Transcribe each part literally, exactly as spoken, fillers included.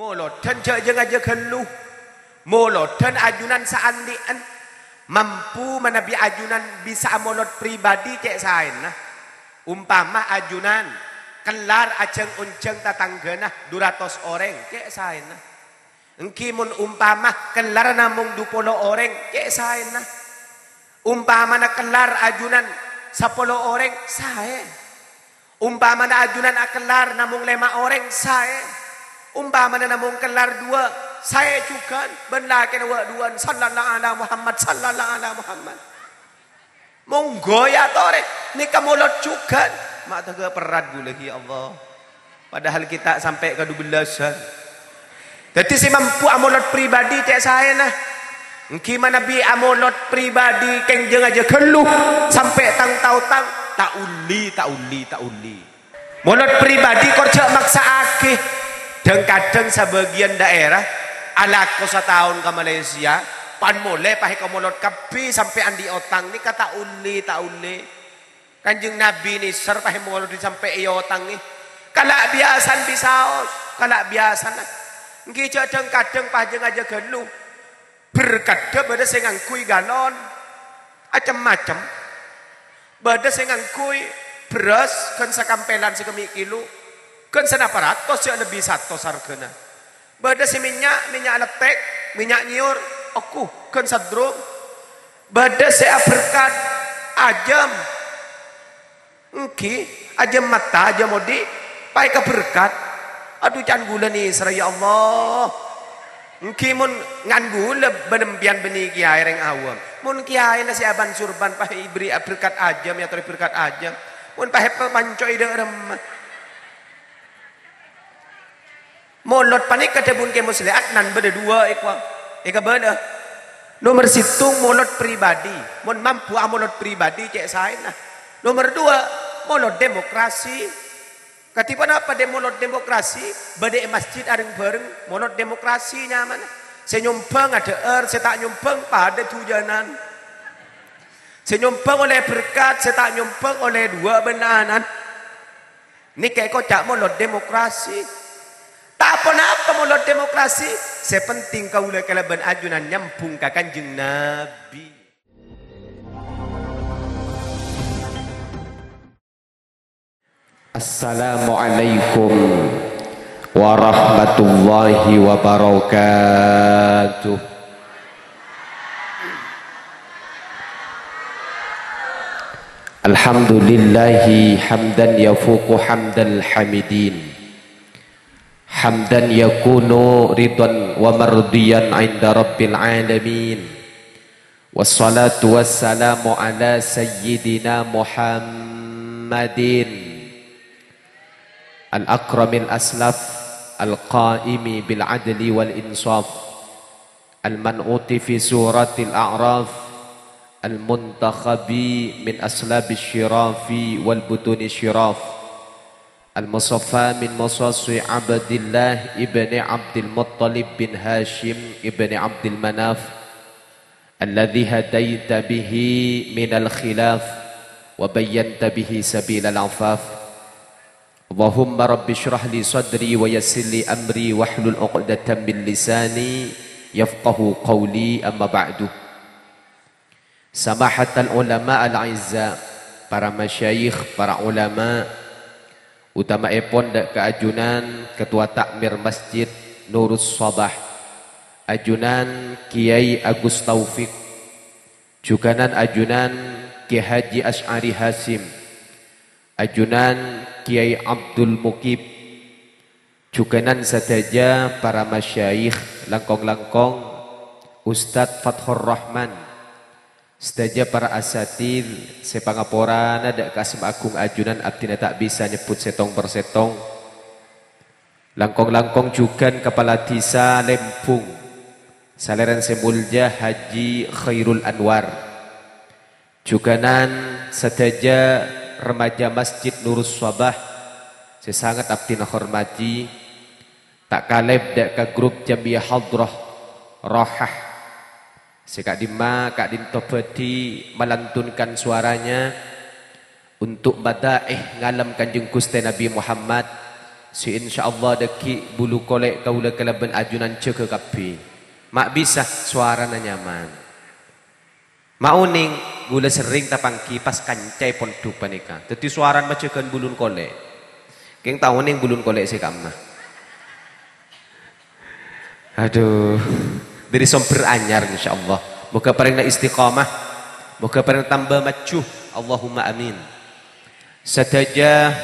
Molodhân jhâ' jâ-ngajâ ghâllu. Molodhân ajunan saandhi'ân. Mampu manabi ajunan bisa amolod pribadi cè' saèna. Umpama ajunan kellar ajhâng-onjhâng tatangghâna du ratos orèng, cè' saèna. Èngghi mon umpama kellar namong du polo orèng, cè' saèna. Umpamana kellar ajunan sapolo orèng, saè. Umpamana ajunan akellar namong lèma orèng, saè. Umpamana namong kellar duwâ', saè jhughân, bân lakèna wâ'-duwâ'ân, "Sallallahu ala Muhammad, sallallahu ala Muhammad." Monggo ya torè, nèka molod jhughân. Ma' tèghâ perrat ghulâ, ya Allah. Padahal kita sampè' ka dubellâsân. Dhâddhi sè mampu amolod pribadi cè' saèna. Èngghi manabi amolod pribadi kèng jâ-ngajâ ghâllu sampè' tang-taotang, ta' ollè, ta' ollè, ta' ollè. Molod pribadi kor jhâ' maksa'aghi. Dhâng-kadhâng sabâgiyân dhaèra alako sataon ka Malaysia, pan molè pahèka molod kabbhi sampè' andi' otang, nèka ta' ollè, ta' ollè. Kanjeng Nabi nèser pahè molodhi sampè' èotangè. Kala' biyasana bisaos, kala' biyasana. Èngghi jhâ' dhâng-kadhâng pajhâng ajâ ghâllu. Berkaddhâ bâdâ sè ngangghuy galon. Acem-macem. Bâdâ sè ngangghuy bherrâs ghân sakampèlan sè kemmè' kilo. Ghân sanapa ratos jhâ' lebbi satos arghâna. Bâdâ sè mènnya', mènnya' lettèk, mènnya' nyèyor, oku, ghân sadrung. Bâdâ sè aberkat, ajâm. Èngghi, ajâm matta, ajâm odi', pahèka berkat. Adhu, can ghulâ nèserra, ya Allah. Èngghi mon ngan ghulâ bân empèyan bânnè kèyaè rèng awam. Mon kèyaèna sè abân-surban, pahè èberri' berkat ajâm, èyatorè berkat ajâm. Mon pahè papanco'è dâ' remma. Molod panèka dhâbuna Kè Muslihat nan bâdâ duwâ' èko-, èkabâlâ. Nomer sèttong molod pribadi. Mon mampu amolod pribadi cè' saèna. Nomer duwâ' molod demokrasi. Kadhi ponapa dè-, molod demokrasi? Bâdâ è masjid areng-bhâreng molod demokrasi nyamana. Sè nyombhâng adhâ'âr, sè ta' nyombhâng padâ dhujânan. Sè nyombhâng ollè berkat, sè ta' nyombhâng ollè duwâ' bân anan. Nèka èkoca' molod demokrasi. Ta' ponapa molod demokrasi. Sè penting kaulâ kalabân ajunan nyambung ka Kanjeng Nabi. Assalamualaikum warahmatullahi wabarakatuh. Alhamdulillahi hamdan yafuqu hamdal hamidin. Hamdan yakunu ridwan wa mardiyan 'inda rabbil 'alamin. Wassalatu wassalamu ala sayyidina Muhammadin al-akramil aslaf, al-qaimi bil adli wal insaf. Al-man'uti fi suratil A'raf, al-muntakhabi min aslabi syirafi wal butuni syiraf, al-musaffa min masasi Abdillah ibni Abdil Muttalib bin Hashim ibni Abdil Manaf, alladzi hadaita bihi minal khilaf wa bayyanta bihi sabilal afaf. Allahumma rabbi shrah li sadri wa yassir li amri wahlul 'uqdatam min lisani yafqahu qawli, amma ba'du. Samahatal ulama al-a'izza, para masyayikh, para ulama, utamaèpon dâ' ka ajunan Ketua Takmir Masjid Nurus Sabah, ajunan Kiai Agus Taufik, jhughânan ajunan Kiai Haji Asy'ari Hasyim, ajunan Kiai Abdul Mukib, jhughânan sadhâjâ para masyayikh, langkong-langkong Ustadz Fathur Rahman, sadhâjâ para asatidz sè pangaporana dâ' ka asma agung ajunan abdhina ta' bisa nyebbhut sèttong per sèttong. Langkong-langkong jhughân Kapala Dhisa Lembung, salèrana sè molja Haji Khairul Anwar. Jhughânan sadhâjâ remaja Masjid Nurus Sabah sè sanget abdhina hormadhi, ta' kalèp dâ' ka grup Jam'iyah Hadrah Rohah sè ka'dimma ka'dinto bhâdhi melantunkan suaranya untuk madaih ngalem Kanjeng Ghustè Nabi Muhammad, Sè insyaallah dhâggi' bulu kolè' kaulâ kalabân ajunan jâgâ kabbhi. Ma' bisa sowarana nyaman. Ma' onèng, ghulâ serrèng tapangghi pas kanca è pondhuk panèka. Dhâddhi sowarana majâgân bulun kolè'. Kèng ta' onèng bulun kolè' sè ka'emma. Adhu, dhâri sombher anyar insyaallah. Moghâ parèngana istiqamah. Moghâ parèngana tamba maju. Allahumma amin. Sadhâjâ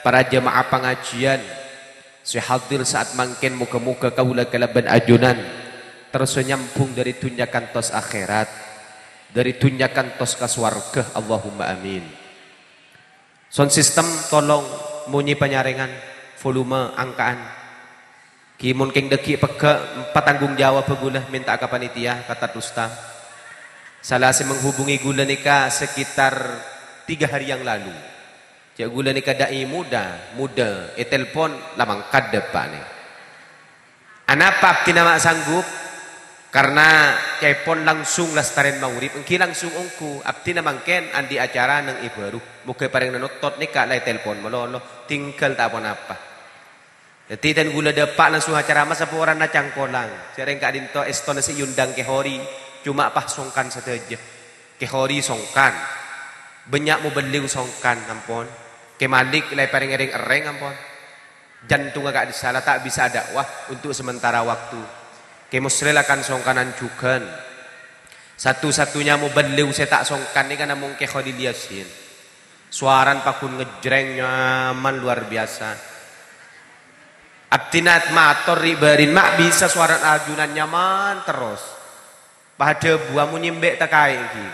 para jamaah pangajiân sè hadir sa'at mangkèn, moghâ-moghâ kaulâ kalabân ajunan terrosa nyambhung dhâri dhunnya kantos akhèrat, dhâri dhunnya kantos ka sowarghâ. Allahumma amin. Sound system tolong monyè panyarèngan, volume angka'an. Ghi mon kèng dhâggi' pegghâ', patanggung jawab ghulâ mènta'a ka panitia, ka Tad Rustam. Sala sè menghubungi ghulâ nèka sekitar tiga hari yang lalu. Jâ' ghulâ nèka da'i muda, muda, ètelpon la mangkat dâpa' nè. Anapa abdhina ma' sanggup? Karna ca'èpon langsung lastarèn maghrib, èngghi langsung ongghu. Abdhina mangkèn andi' acara neng è bâru. Moghâ parèngana nottot nèka la ètelpon malolo, tinggal ta' ponapa. Dhâddhi, dhân ghulâ dâpa' langsung acara masa poranna cangkolang. Sèrèng ka'dinto èstona sè èondâng Kè Hori, coma pas songkan sadhâjâ. Kè Hori songkan. Bânnya' mobelliu songkan, ampon. Kè Malik la èparèngè rèng-èrèng, ampon. Jantongnga ka'dissa' la ta' bisa ada'wah untuk sementara waktu. Kè Musrè la kan songkanan jhughân. Satu-satunya mobelliu sè ta' songkan nèka namong Kè Kholil Yasin. Sowarana paggun ngejreng nyaman luar biasa. Abdhina mator ri'-bâri'na ma' bisa sowarana ajunan nyaman terros. Padâ buwâ mon nyembè' takaè èngghi.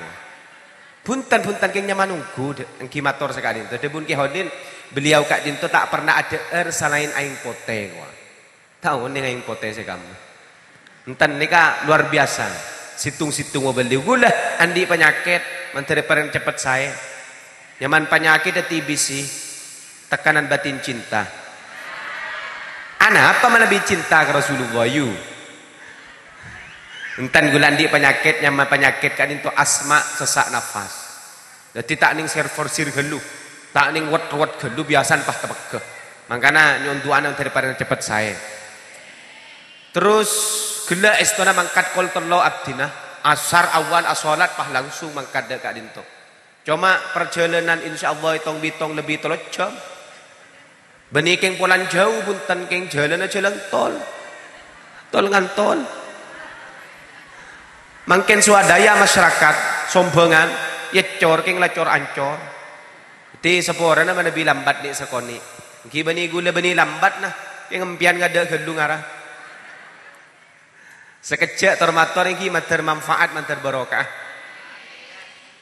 Bhunten, bhunten, kèng nyaman ongghu, dâ-, èngghi mator saka'dinto. Dhâbuna Kè Kholil, beliau ka'dinto ta' pernah adhâ'âr salaèn aèng potè, kowa. Ta' onèng aèng potè sè ka'emma. Enten nèka luar biasa. Sèttong-sèttong mobelliu. Ghulâ andi' panyakèt, mandhâr parèng cepet saè. Nyaman panyakèt T B C, tekanan batin cinta. Anapa manabi cinta ka Rasulullah, yu? Enten ghulâ andi' panyakèt, nyaman panyakèt ka'dinto asma, sesak nafas. Dhâddhi ta' nèng sir-forsir ghâllu, ta' nèng wet-rowet ghâllu, biyasana pas tepegghâ. Mangkana nyo'on du'ana mandhâr parèng cepet saè. Terros ghellâ' èstona mangkat kol tello' abdhina, asar awal asholat pas langsung mangkat dâ' ka'dinto. Coma parjhâlânan insyaallah ètong-bètong lebbi tello jam. Bânnè kèng polana jhâu, bhunten, kèng jhâlânna jhâlân tol. Tol ngantol. Mangkèn swadaya masyarakat Sombhângan, ècor kèng la cor-ancor. Dhâddhi saporana manabi lambat nè' sakonè'. Èngghi bânnè ghulâ bânnè lambat, na, kèng empèyan ngadâ' ghâllu ngara. Sakejjhâ' tor-mator èngghi mandhâr manfaat, mandhâr barokah.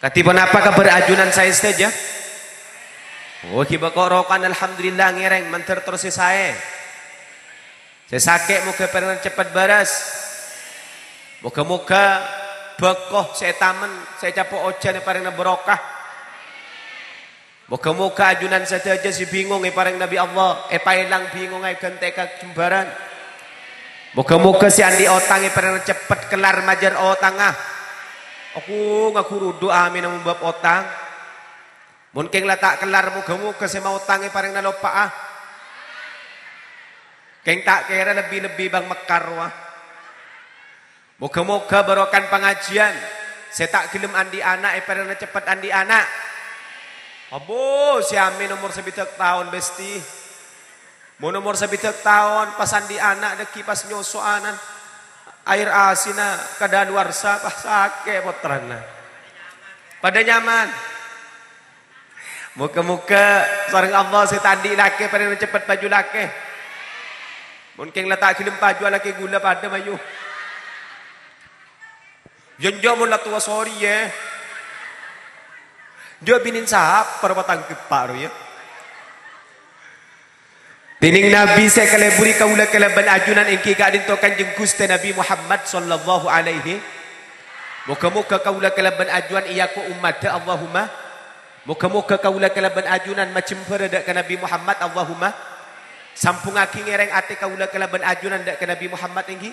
Kadhi ponapa kabhâr ajunan saè sadhâjâ? Oh, ghi' bâko' roko'an, alhamdulillah, ngèrèng mandhâr terros sè saè. Sè sakè' moghâ parèngna cepet bârâs. Moghâ-moghâ bâko sè ètamen, sè ècapo' ojhân èparèngana barokah. Moghâ-moghâ ajunan sadhâjâ sè bingong èparèngana bi' Allah, èpaèlang bingongnga èghântè ka jembhârân. Moghâ-moghâ sè andi' otang èparèngana cepet kellar majâr otangnga. Aku ngaghuru du'a amin amon bab otang. Mon kèng la ta' kellar, moghâ-moghâ sè maotang èparèngana loppa'a. Kèng ta' kèra lebbi-lebbi bâng Mekkar rowa. Moghâ-moghâ barokan pangajiyân, sè ta' ghellem andi' ana' èparèngana cepet andi' ana'. Abo, sè amin omor sabidhâk taon, Besti. Mon omor sabidhâk taon, pas andi' ana' dhâggi' pas nyoso'anan. Aèr asinna kadaluwarsa, pas sakè' pottrana. Padâ nyaman. Moghâ-moghâ sareng Allah sè ta' andi' lakè parèngana cepet paju lakè. Mon kèng la ta' ghellem paju alakè ghulâ padâ mayu. Yâ enjâ' mon la towa, sorry, yâ. Jâ' binèn sapa rowa tangghep, Pa', rowa, yâ. Dhinèng Nabi sè èkaleburi kaulâ kalabân ajunan èngghi ka'dinto Kanjeng Ghustè Nabi Muhammad sallallahu alaihi. Moghâ-moghâ kaulâ kalabân ajunan èyako ommaddhâ, Allahumma. Moghâ-moghâ kaulâ kalabân ajunan majembhârâ dâ' ka Nabi Muhammad, Allahumma. Sambhungngaghi ngèrèng atè kaulâ kalabân ajunan dâ' ka Nabi Muhammad èngghi.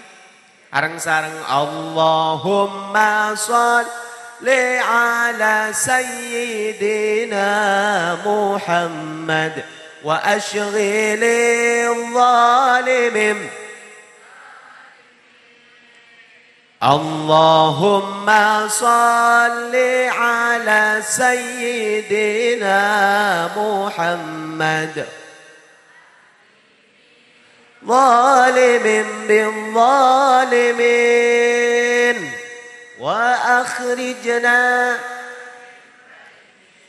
Areng-sareng, Allahumma shalli ala Sayyidina Muhammad. وأشغل الظالم. اللهم صل على سيدنا محمد. ظالم بالظالمين. وأخرجنا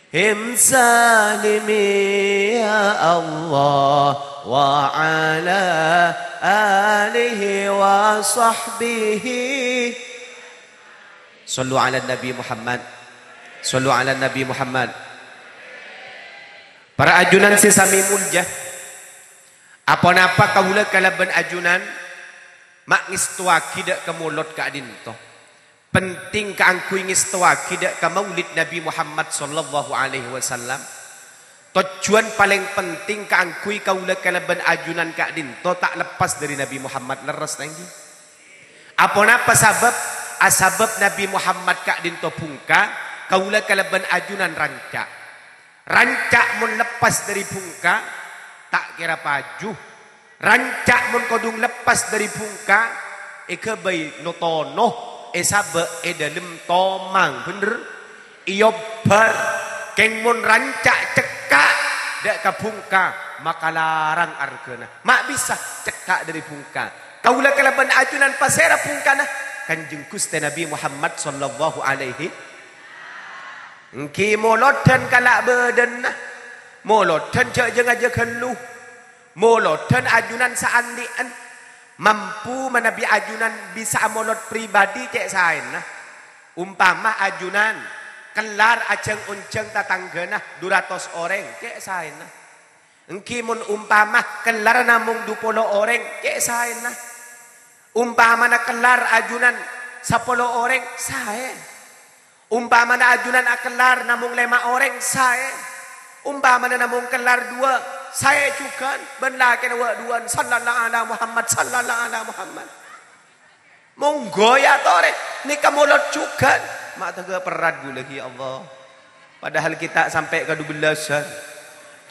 هم سالمين يا الله وعلى آله وصحبه. صلوا على النبي محمد. صلوا على النبي محمد. Para ajunan sè samè molja, aponapa kaulâ kalabân ajunan ma' ngèstowaghi dâ' ka molod ka'dinto? Penting kaangghuy ngèstowaghi dâ' ka Maulid Nabi Muhammad sallallahu alaihi wasallam. Tojjhuwân palèng penting kaangghuy kaulâ kalabân ajunan ka'dinto ta' leppas dâri Nabi Muhammad, lerres ta' ènggi? Aponapa sabâb? Asabâb Nabi Muhammad ka'dinto bhungka, kaulâ kalabân ajunan ranca'. Ranca' mon leppas dâri bhungka, ta' kèra paju. Ranca' mon kodhung leppas dâri bhungka, èghâbây no-tono, èsabâ' è dâlem tomang, bhender? Èobbhâr. Kèng mon ranca' cekka' dâ' ka bhungka, makalarang arghâna. Ma' bisa cekka' dâri bhungka. Kaulâ kalabân ajunan pasèra bhungkana? Kanjeng Ghustè Nabi Muhammad sallallahu alaihi. Ènggi molodhân kala' bâdânna. Molodhân jhâ' jhâ-ngajhâ ghâllu. Molodhân ajunan saandhi'en. Mampu manabi ajunan bisa'a molod pribadi cè' saèna. Ompama ajunan kellar ajhâng-onjhâng tatangghâna du ratos orèng, cè' saèna. Ènggi mon ompama kellar namong du polo orèng, cè' saèna. Ompamana kellar ajunan sapolo orèng, saè. Ompamana ajunan akellar namong lèma orèng, saè. Ompamana namong kellar duwâ', saè jhughân, bân lakèna wâ'-duwâ'ân, sallallahu ala Muhammad, sallallahu ala Muhammad. Monggo, ya, torè. Nèka molod jhughân. Ma' tèghâ perrat ghulâ, ghi, ya Allah. Padahal kita sampè' ka dubellâsân.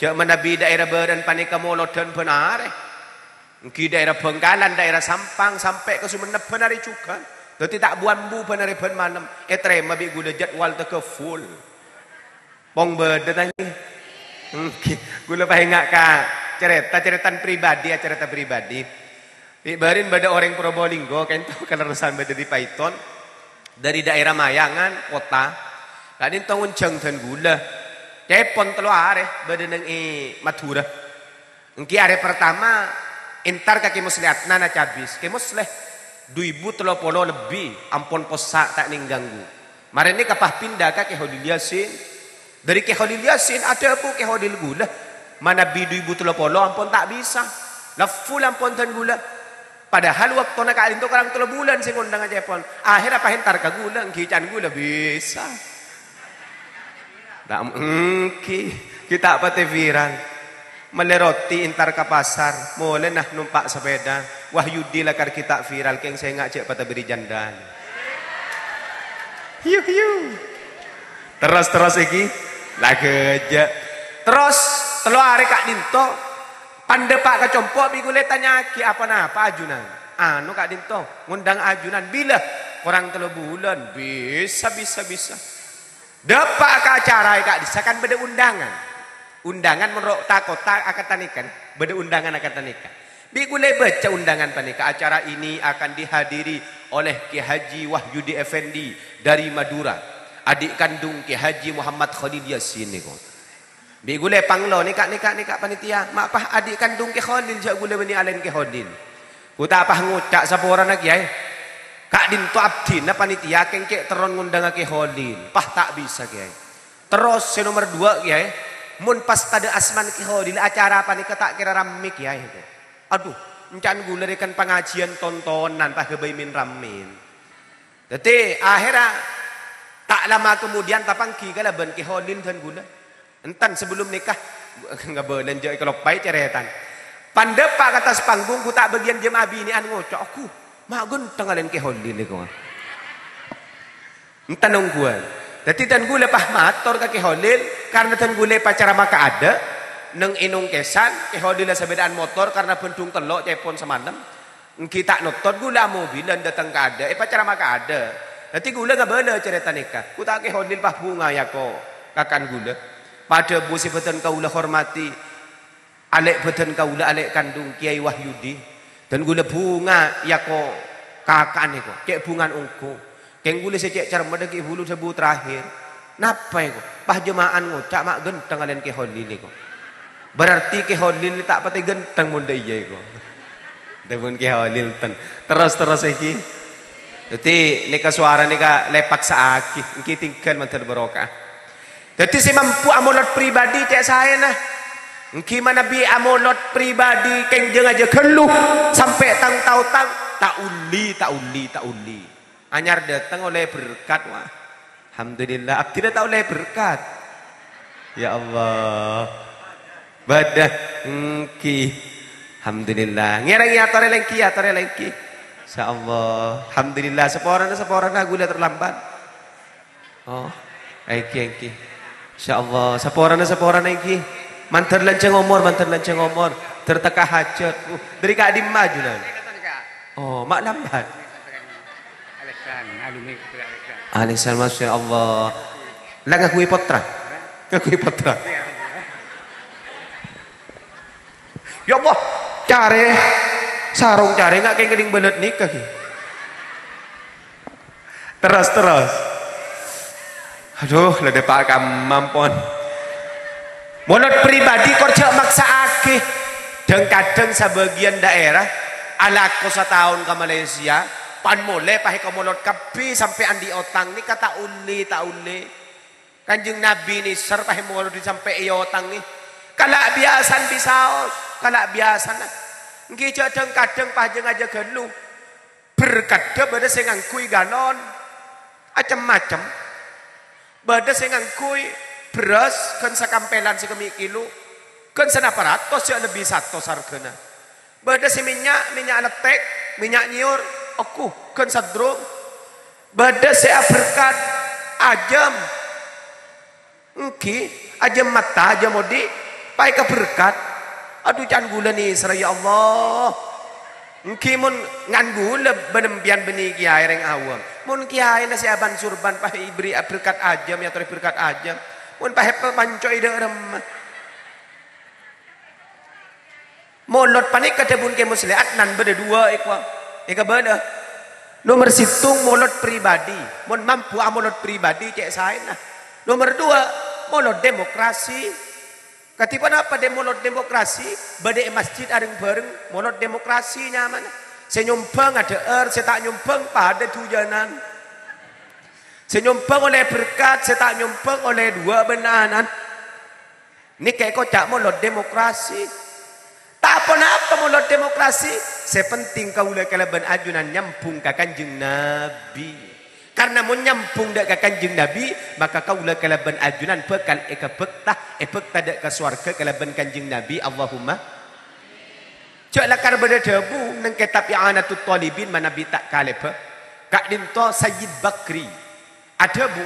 Jhâ' manabi daèra bârân panèka molodhân bân arè. Ènggi daèra Bhângkalan, daèra Sampang, sampè' ka Songennep bân arè jhughân. Dhâddhi ta' bu-ambu bân arè bân malem. Ètarèma bi' ghulâ jadwal tèghâ full. Pong bâdâ, ta' ènggi? Ènggi. Ghulâ paènga' ka carèta, carètan pribadi, ya, carèta pribadi. Bi' bârân bâdâ orèng Probolinggo, ka'dinto kalerressan bâdâ dâri Paiton, dâri daèra Mayangan, kottha. Ka'dinto ngonjhâng dân ghulâ. Ca'èpon tello arè bâdâ neng è Madhurâ. Ènggi arè partama, entar ka Kè Musleh Adnan acabis. "Kè Musleh, du èbu tello polo lebbi, ampon possa' ta' nèng ganggu." Marèna pas pinda ka Kè Kholil Yasin. Dâri Kè Kholil Yasin adhâbu Kè Kholil ghulâ, "Manabi du èbu tello polo ampon ta' bisa. La full ampon dân ghulâ." Padahal bâktona ka'dinto korang tello bulân sè ngondhâng ca'èpon. Akhèrra pas entar ka ghulâ, ènggi can ghulâ bisa. Ta' ènggi, ghi' ta' patè viral. Mellè roti entar ka pasar, molèna nompa' sapèda. Wahyudi lakar ghi' ta' viral, kèng sènga' jhâ' patè bâri' jandhâna. Hiu, hiu. Terros, terros ènggi. La ghâjâ. Terros, tello arè ka'dinto, pandhâpa' ka compo' bi' ghulâ ètanya'aghi, "Aponapa ajunan?" "Anu ka'dinto, ngondhâng ajunan." "Bilâ?" "Korang tello bulân." "Bisa, bisa, bisa." Dâpa' ka acara è ka'dissa' kan bâdâ undangan. Undangan mon ro' ta-kottha akantha nèka, bâdâ undangan akantha nèka. Bi' ghulâ èbâca undangan panèka, "Acara ini akan dihadiri oleh Kiai Haji Wahyudi Effendi dari Madura, adik kandung Kiai Haji Muhammad Kholil Yasin," nèko. Bi' ghulâ èpanglo, "Nèka, nèka, nèka panitia, ma' pas adik kandung Kiai Kholil, jhâ' ghulâ bânnè alaèn Kiai Kholil." Ghu ta' pas ngoca' saporana, Kiai. Ka'dinto abdhina panitia kèng cè' terron ngondhângnga Kiai Kholil. Pas ta' bisa, Kiai. Terros sè nomer duwâ', Kiai. Mon pas tadâ' asmana Kiai Kholil, acara panèka ta' kèra rammè, Kiai. Adhu, ènca'na ghulâ rèken pangajiân tontonan, pas ghâbây min-rammèn. Dhâddhi, akhèrra ta' lama kemudian tapangghi kalabân Kiai Kholil dân ghulâ. Enten sabellunna nèka, ngabâlân jhâ' èkaloppaè carètana. Pandhâpa' ka attas panggung, ghu ta' bâgiyân jhâ' abinè'an ngoca', "Ghu, ma' ghântheng alaèn Kiai Kholil nèko." Enten ongghuwân. Dhâddhi dân ghulâ pas mator ka Kiai Kholil, karna dân ghulâ èpacarama kaadâ', Neng-enong kèsan, Kè Holil la sabidhâ'ân motor karna bhândhung tello' cèpon samalem. Èngghi ta' nottot ghulâ amobilan dâteng kaadâ', èpacarama kaadâ'. Dhâddhi ghulâ ngabâlâ carèta nèka. Ghu ta' Kè Holil pas bhunga, yâ, ko, kakan ghulâ. Padâ bu sè bhâdhân kaulâ hormadhi. Alè' bhâdhân kaulâ, alè' kandhung Kèyaè Wahyudi. Dân ghulâ bhunga, yâ, ko, kakan, yâ, ko. Cè' bhungana ongghu. Kèng ghulâ sè cè' carmedhâ ghi' bhulu dhâbu terakhir. Napa, yâ, ko? Pas jema'an ngoca' ma' ghântheng alèn Kè Holil, yâ, ko. Berarti Kè Holil ta' patè ghântheng mon dâ' iyâ, yâ, ko. Dhâbuna Kè Holil ten. Terros, terros, èngghi. Dhâddhi, nèka sowara nèka la èpaksa'aghi. Èngghi tinggal mandhâr barokah. Dhâddhi sè mampu amolod pribadi cè' saèna. Èngghi manabi amolod pribadi kèng jhâ' ngajhâ ghâllu sampè' tang-taotang, ta' ollè, ta' ollè, ta' ollè. Anyar dâteng ollè berkat, wah. Alhamdulillah, abdhina ta' ollè berkat. Ya Allah. Bâdâ, èngghi. Alhamdulillah. Ngèrèng, yâ, torè lèngghi, yâ, torè lèngghi. Insyaallah. Alhamdulillah, saporana, saporana ghulâ terlambat. Oh, èngghi, èngghi. Insyaallah, saporana, saporana èngghi. Mandhâr lanjhâng omor, mandhâr lanjhâng omor. Dhâr tekka hajhât. Uh, dâri ka'dimma ajunan? Oh, ma' lambat. Alèsan, alumni Alèsan. Alèsan, Masya Allah. La ngaghungè pottra? Ngaghungè pottra? Ya Allah, carè. Sarong carè nga' kèng kènèng bâlât nèka, ghi. Terros, terros. Adhu, la dâpa' kamma, ampon. Molod pribadi kor jhâ' maksa'aghi. Dhâng-kadhâng sabâgiyân daerah alako sataon ka Malaysia, pan molè pas èkamolod kabbhi sampè' andi' otang nèka ta' ollè, ta' ollè. Kanjeng Nabi nèser pas èmolodhi sampè' èotangè. Kala' biyasana bisaos, kala' biyasana. Èngghi jhâ' dhâng-kadhâng pas jhâ' ngajhâ ghâllu. Berkaddhâ bâdâ sè ngangghuy galon. Acem-macem. Bâdâ sè ngangghuy bherrâs ghân sakampelan sè kemmè' kilo. Ghân sanapa ratos jhâ' lebbi satos arghâna. Bâdâ sè mènnya', mènnya' lettèk, mènnya' nyèyor, ongghu, ghân sadrung. Bâdâ sè aberkat ajâm. Èngghi, ajâm matta, ajâm odi', pas èkaberkat. Adhu, can ghulâ nèserra, ya Allah. Èngghi, mon ngan ghulâ bân empèyan bânnè kèyaè rèng awam. Mon kèyaèna sè abân surban pas èberri' berkat ajâm, èyatorè berkat ajâm. Mon pas èpapanco'è dâ' remma. Molod panèka dhâbuna Kè Muslihat nan bâdâ duwâ' èkowa-, èkabâlâ. Nomer sèttong molod pribadi. Mon mampu amolod pribadi cè' saèna. Nomer duwâ', molod demokrasi. Kadhi ponapa dè-, molod demokrasi? Bâdâ è masjid areng-bhâreng molod demokrasi nyamana. Sè nyombhâng adhâ'âr, sè ta' nyombhâng padâ dhujânan. Sè nyombhâng ollè berkat, sè ta' nyombhâng ollè duwâ' bân anan. Nèka èkoca' molod demokrasi. Ta' ponapa molod demokrasi. Sè penting kaulâ kalabân ajunan nyambhung ka Kanjeng Nabi. Karna mon nyambhung dâ' ka Kanjeng Nabi, maka kaulâ kalabân ajunan bhâkal èkabhâkta, èbhâkta dâ' ka sowarghâ kalabân Kanjeng Nabi. Allahumma. Jhâ' lakar bâdâ dhâbu neng kètab I'anatut Thalibin manabi ta' kalèbhâ. Ka'dinto Sayyid Bakri. Adhâbu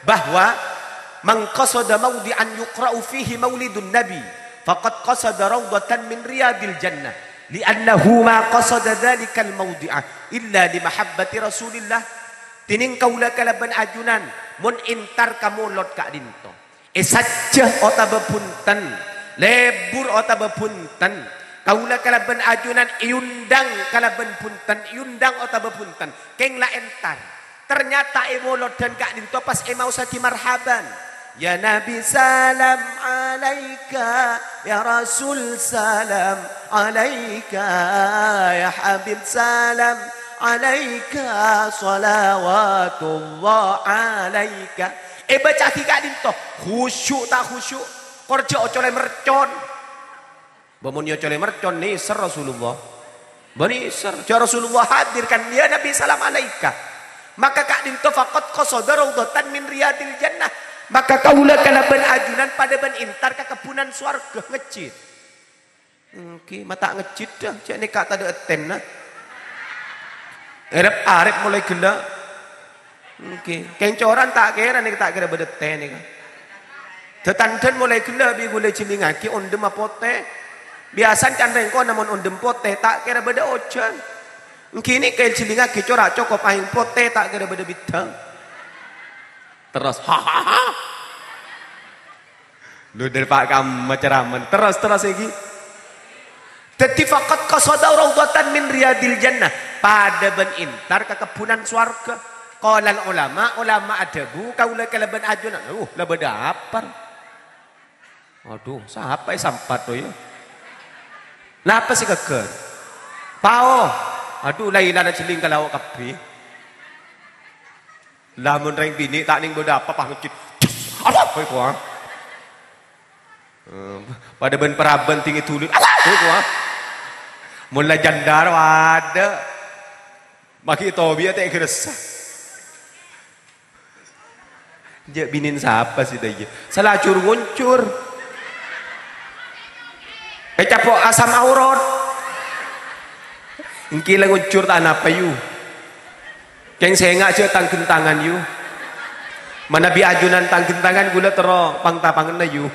bahwa, "Man qasada maudhi'an yuqra'u fihi maulidun nabi, faqad qasada raudhatan min riyadil jannah, li'annahu ma qasada dzalikal maudhi'a illa li mahabbati Rasulillah." Dhinèng kaulâ kalabân ajunan, mon entar ka molod ka'dinto. È sajjhâ otabâ bhunten, lebur otabâ bhunten, kaulâ kalabân ajunan èondhâng kalabân bhunten, èondhâng otabâ bhunten, kèng la entar. Ternyata è molodhân ka'dinto pas èmaosaghi marhaban. Ya Nabi, salam alaika. Ya Rasul, salam alaika. Ya Habib, salam alaika. Salawatullah alaika. Èbâca'aghi ka'dinto, khusyuk ta' khusyuk? Kor jhâ' ocolè mercon. Bâ mon èocolè mercon, nèser Rasulullah. Bâ nèser, jhâ' Rasulullah hadir kan, "Ya Nabi, salam alaika." Maka ka'dinto faqad qasada raudhatan min riyadil jannah. Maka kaulâ kalabân ajunan padâ bân entar ka kebbhunan sowarghâ, ngejjhit. Èngghi, ma' ta' ngejjhit dâ, jhâ' nèka tadâ' ètèna. Èrep-arep molaè ghellâ'. Èngghi, kèncoran ta' kèra nèka, ta' kèra bâdâ ètè nèka. Tatandhâna molaè ghellâ' bi' ghulâ èjhilingngaghi ondhem apotè. Biyasana can rèng kona mon ondhem potè, ta' kèra bâdâ ojhân. Èngghi nèka èjhilingngaghi cora' cokop aèng potè, ta' kèra bâdâ bidhâng. Terros, hahaha. Lu, dâri pa' kamma ceraman. Terros, terros èngghi. Dhâddhi, "Faqad qasada raudhatan min riyadil jannah." Padâ bân èntar ka kebbhunan sowarghâ. Qalal ulama, ulama adhâbu, "Kaulâ kalabân ajunan." Uh, la bâdâ apar. Adhu, sapa è sampat to, ya? Napa sè ghâggâr? Pao. Adhu, la-, ilana jhelling ka lao' kabbhi. Lamon rèng binè' ta' nèng bâdâ apa, pas ngecit. Adhu, kok, ah. Eh, padâ bân paraban tinggi dhuli. Adhu, kok, ah. Mon la jandhâr, wadâ. Maghi tobiya ta' èghâressa. Jhâ' binèn sapa sè dâ' iyâ? Salajur ngoncor. Ècapo' asam aurat. Èngghi la ngoncor ta' napa, yu. Kèng sènga' jhâ' tang-ghentangan, yu. Manabi ajunan tang-ghentangan ghulâ terro pang-tapanganna, yu.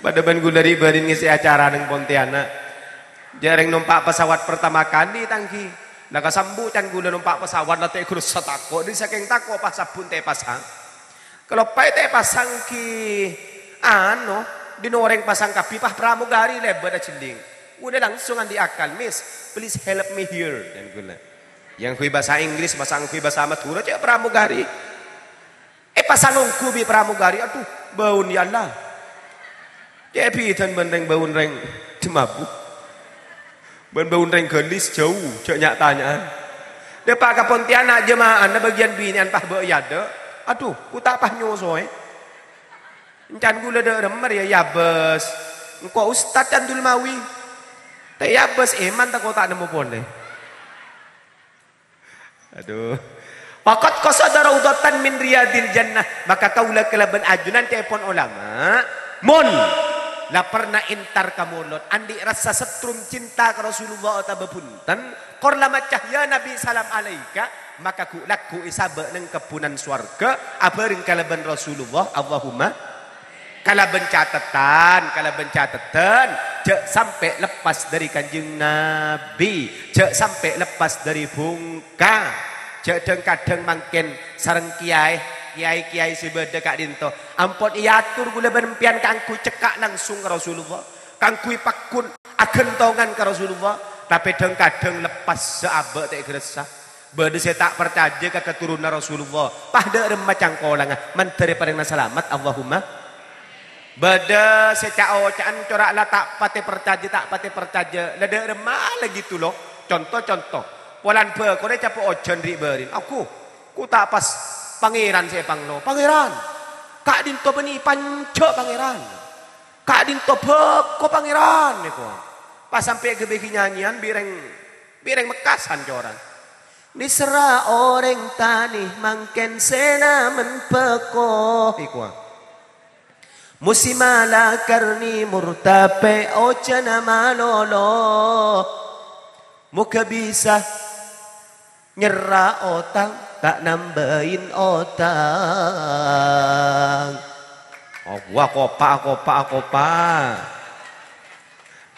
Padâ bân ghulâ ri'-bâri'na ngèsè acara neng Pontianak. Jhâ' rèng nompa' pesawat pertama kali, tanggi. La kasambu' can ghulâ nompa' pesawat la ta' ghuru satako'. Dâri sakèng tako' pas sabbhun ta' èpasang. Kaloppaè ta' èpasang ghi, ano, dhin orèng pasang kabbhi pas pramugari lèbât ajhelling. Ghulâ langsung andi' akal, "Miss, please help me here," can ghulâ. Yang ngangghuy bhâsa Inggris, bhâsa ngangghuy bhâsa Madhurâ, cè' pramugari. Èpasang ongghu bi' pramugari, adhu, bâun, ya Allah. Cè' bhidhâna bân rèng bâun rèng Cemabu. Bân bâun rèng Galis jhâu, jhâ' nya'-tanya'an. Dâpa' ka Pontianak jema'anna bâgiyân binè'an pas bâ' è adâ'. Adhu, ghu ta' pas nyosowè. Èncan ghulâ dâ' remma rèya èabâs. Engko' Ustad Candul Mawi. Ta' èabâs, èman tako' ta' nemmo polè. Adhu. "Faqad qasada raudhatan min riyadil jannah." Maka kaulâ kalabân ajunan ca'èpon ulama, mon la perna entar ka molod, andi' rassa setrum cinta ka Rasulullah otabâ bhunten, kor la maca, "Ya Nabi, salam alaika," maka ghu'-lagghu' èsabâ' neng kebbhunan sowarga abhâreng kalabân Rasulullah. Allahumma. Kalabân catetan, kalabân catetan, jhâ' sampè' leppas dâri Kanjeng Nabi, jhâ' sampè' leppas dâri bhungka. Jhâ' dhâng-kadhâng mangkèn sareng kèyaè, kèyaè-kèyaè sè bâdâ ka'dinto. Ampon èator ghulâ bân empèyan kaangghuy cekka' langsung ka Rasulullah, kaangghuy paggun aghântongan ka Rasulullah, tapè dhâng-kadhâng leppas sè abâ' ta' èghâressa. Bâdâ sè ta' parcajâ ka katurunanna Rasulullah. Pas dâ' remma cangkolangnga, mandhâr èparèngana salamet, Allahumma. Bâdâ sè ca'-oca'an cora' la ta' patè parcajâ, ta' patè parcajâ. La dâ' remma la gitu, lo. Conto-conto. Polana bâkona ècapo' ojhân ri'-bâri'na. Aku, ku ta' pas Pangèran sè èpanglo. Pangèran! Ka'dinto bânnè panja' Pangèran. Ka'dinto bhâko Pangèran, èkowa. Pas sampè' ghâbây ghi-nyanyèyan bi' rèng, bi' rèng Mekkasan coran. Nèserra orèng tanè mangkèn sè namen bhâko, èkowa. Musimma la karni murtapè' ojhânna malolo. Moghâ bisa nyerra otang, ta' nambâi otang. Oh, wah, kopa', kopa', kopa'.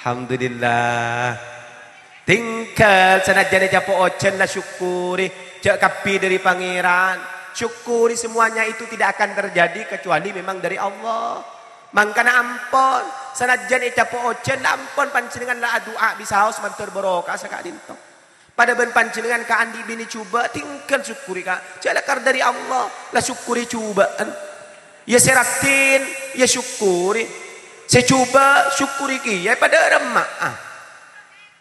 Alhamdulillah. Tinggal, sanajjân ècapo' ojhân, la syukuri. Jhâ' kabbhi dâri Pangèran. Syukuri, semuanya itu tidak akan terjadi kecuali memang dari Allah. Mangkana ampon, sanajjân ècapo' ojhân, la ampon panjhennengngan la adu'a bisaos mandhâr barokah saka'dinto. Padâ bân panjhennengngan ka andi' binè jhubâ', tinggal syukuri, Ka'. Jhâ' la kar dâri Allah, la syukuri jhubâ'ân. Iyâ sè raddhin, iyâ syukuri. Sè jhubâ', syukuri kèya, padâ remma'a.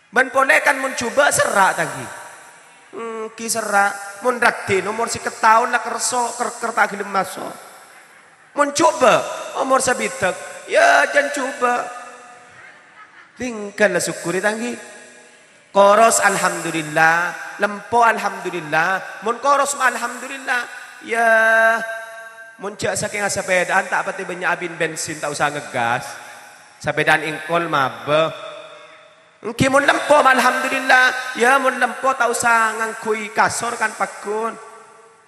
Bân polè kan mon jhubâ' serra', ta' ghi? Èngghi serra'. Mon raddhin, omor sèket taon la kerso, ker-, ker ta' ghellem maso'. Mon jhubâ', omor sabidhâk, iyâ jân jhubâ'. Tinggal la syukuri, ta' ghi? Koros, alhamdulillah. Lempo, alhamdulillah. Mon koros, ma' alhamdulillah. Iyâ, mon jhâ' sakènga sapèdaan, ta' patè bânnya' abin bensin, ta' osa ngeggas. Sapèdaan èngkol mabâ. Èngghi mon lempo, ma' alhamdulillah. Iyâ, mon lempo, ta' osa ngangghuy kasor kan paggun.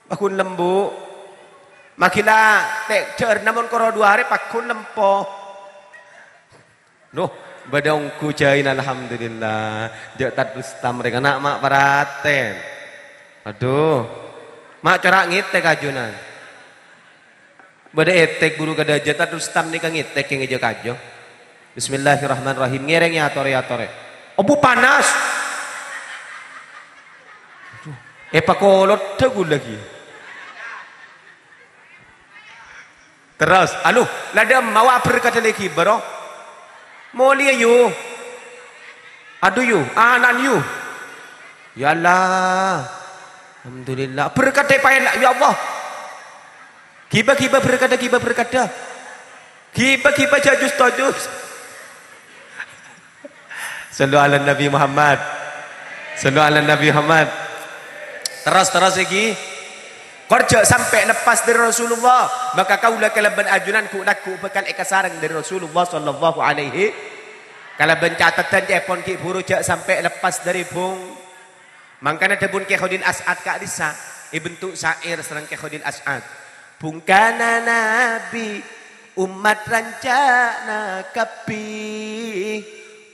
Paggun lembu'. Maghi la te-, jhârna mon koro du arè pagghun lempo. Duh, bâdâ ongghu jhâina, alhamdulillah. Jhâ' tadustam rèng ana' ma' paratèn. Adhu. Ma' cora' ngètèk ajunan. Bâdâ ètèk buru kadâjâ tadustam nèka ngètèk kèng èjâ kajâ. Bismillahirrahmanirrahim. Ngèrèng ya atorè-atorè. Obu panas. Adhu. Èpakolodhâ ghulâ ghi. Terros, anu, la dâ' emma wa berkadhâ lè ghibâ, ro. Molèya, yu. Adhu, yu, ana'na, yu. Ya Allah. Alhamdulillah. Berkadhâ paèla, ya Allah. Ghibâ, ghibâ berkadhâ, ghibâ berkadhâ. Ghibâ, ghibâ jhâ' jus-tojus. Sallu ala Nabi Muhammad. Sallu ala Nabi Muhammad. Terros, terros iki. Kor jhâ' sampè' leppas dâri Rasulullah. Maka kaulâ kalabân ajunan ghu'-lagghu' bhâkal èkasareng dâri Rasulullah sallallahu alaihi. Kalabân cateddhân ca'èpon ghi' buru jhâ' sampè' leppas dâri bhung. Mangkana dhâbuna Kè Kholil As'ad ka'dhissa', èbentuk syair sareng Kè Kholil As'ad. Bhungkana Nabi, ommat ranca'na kabbhi.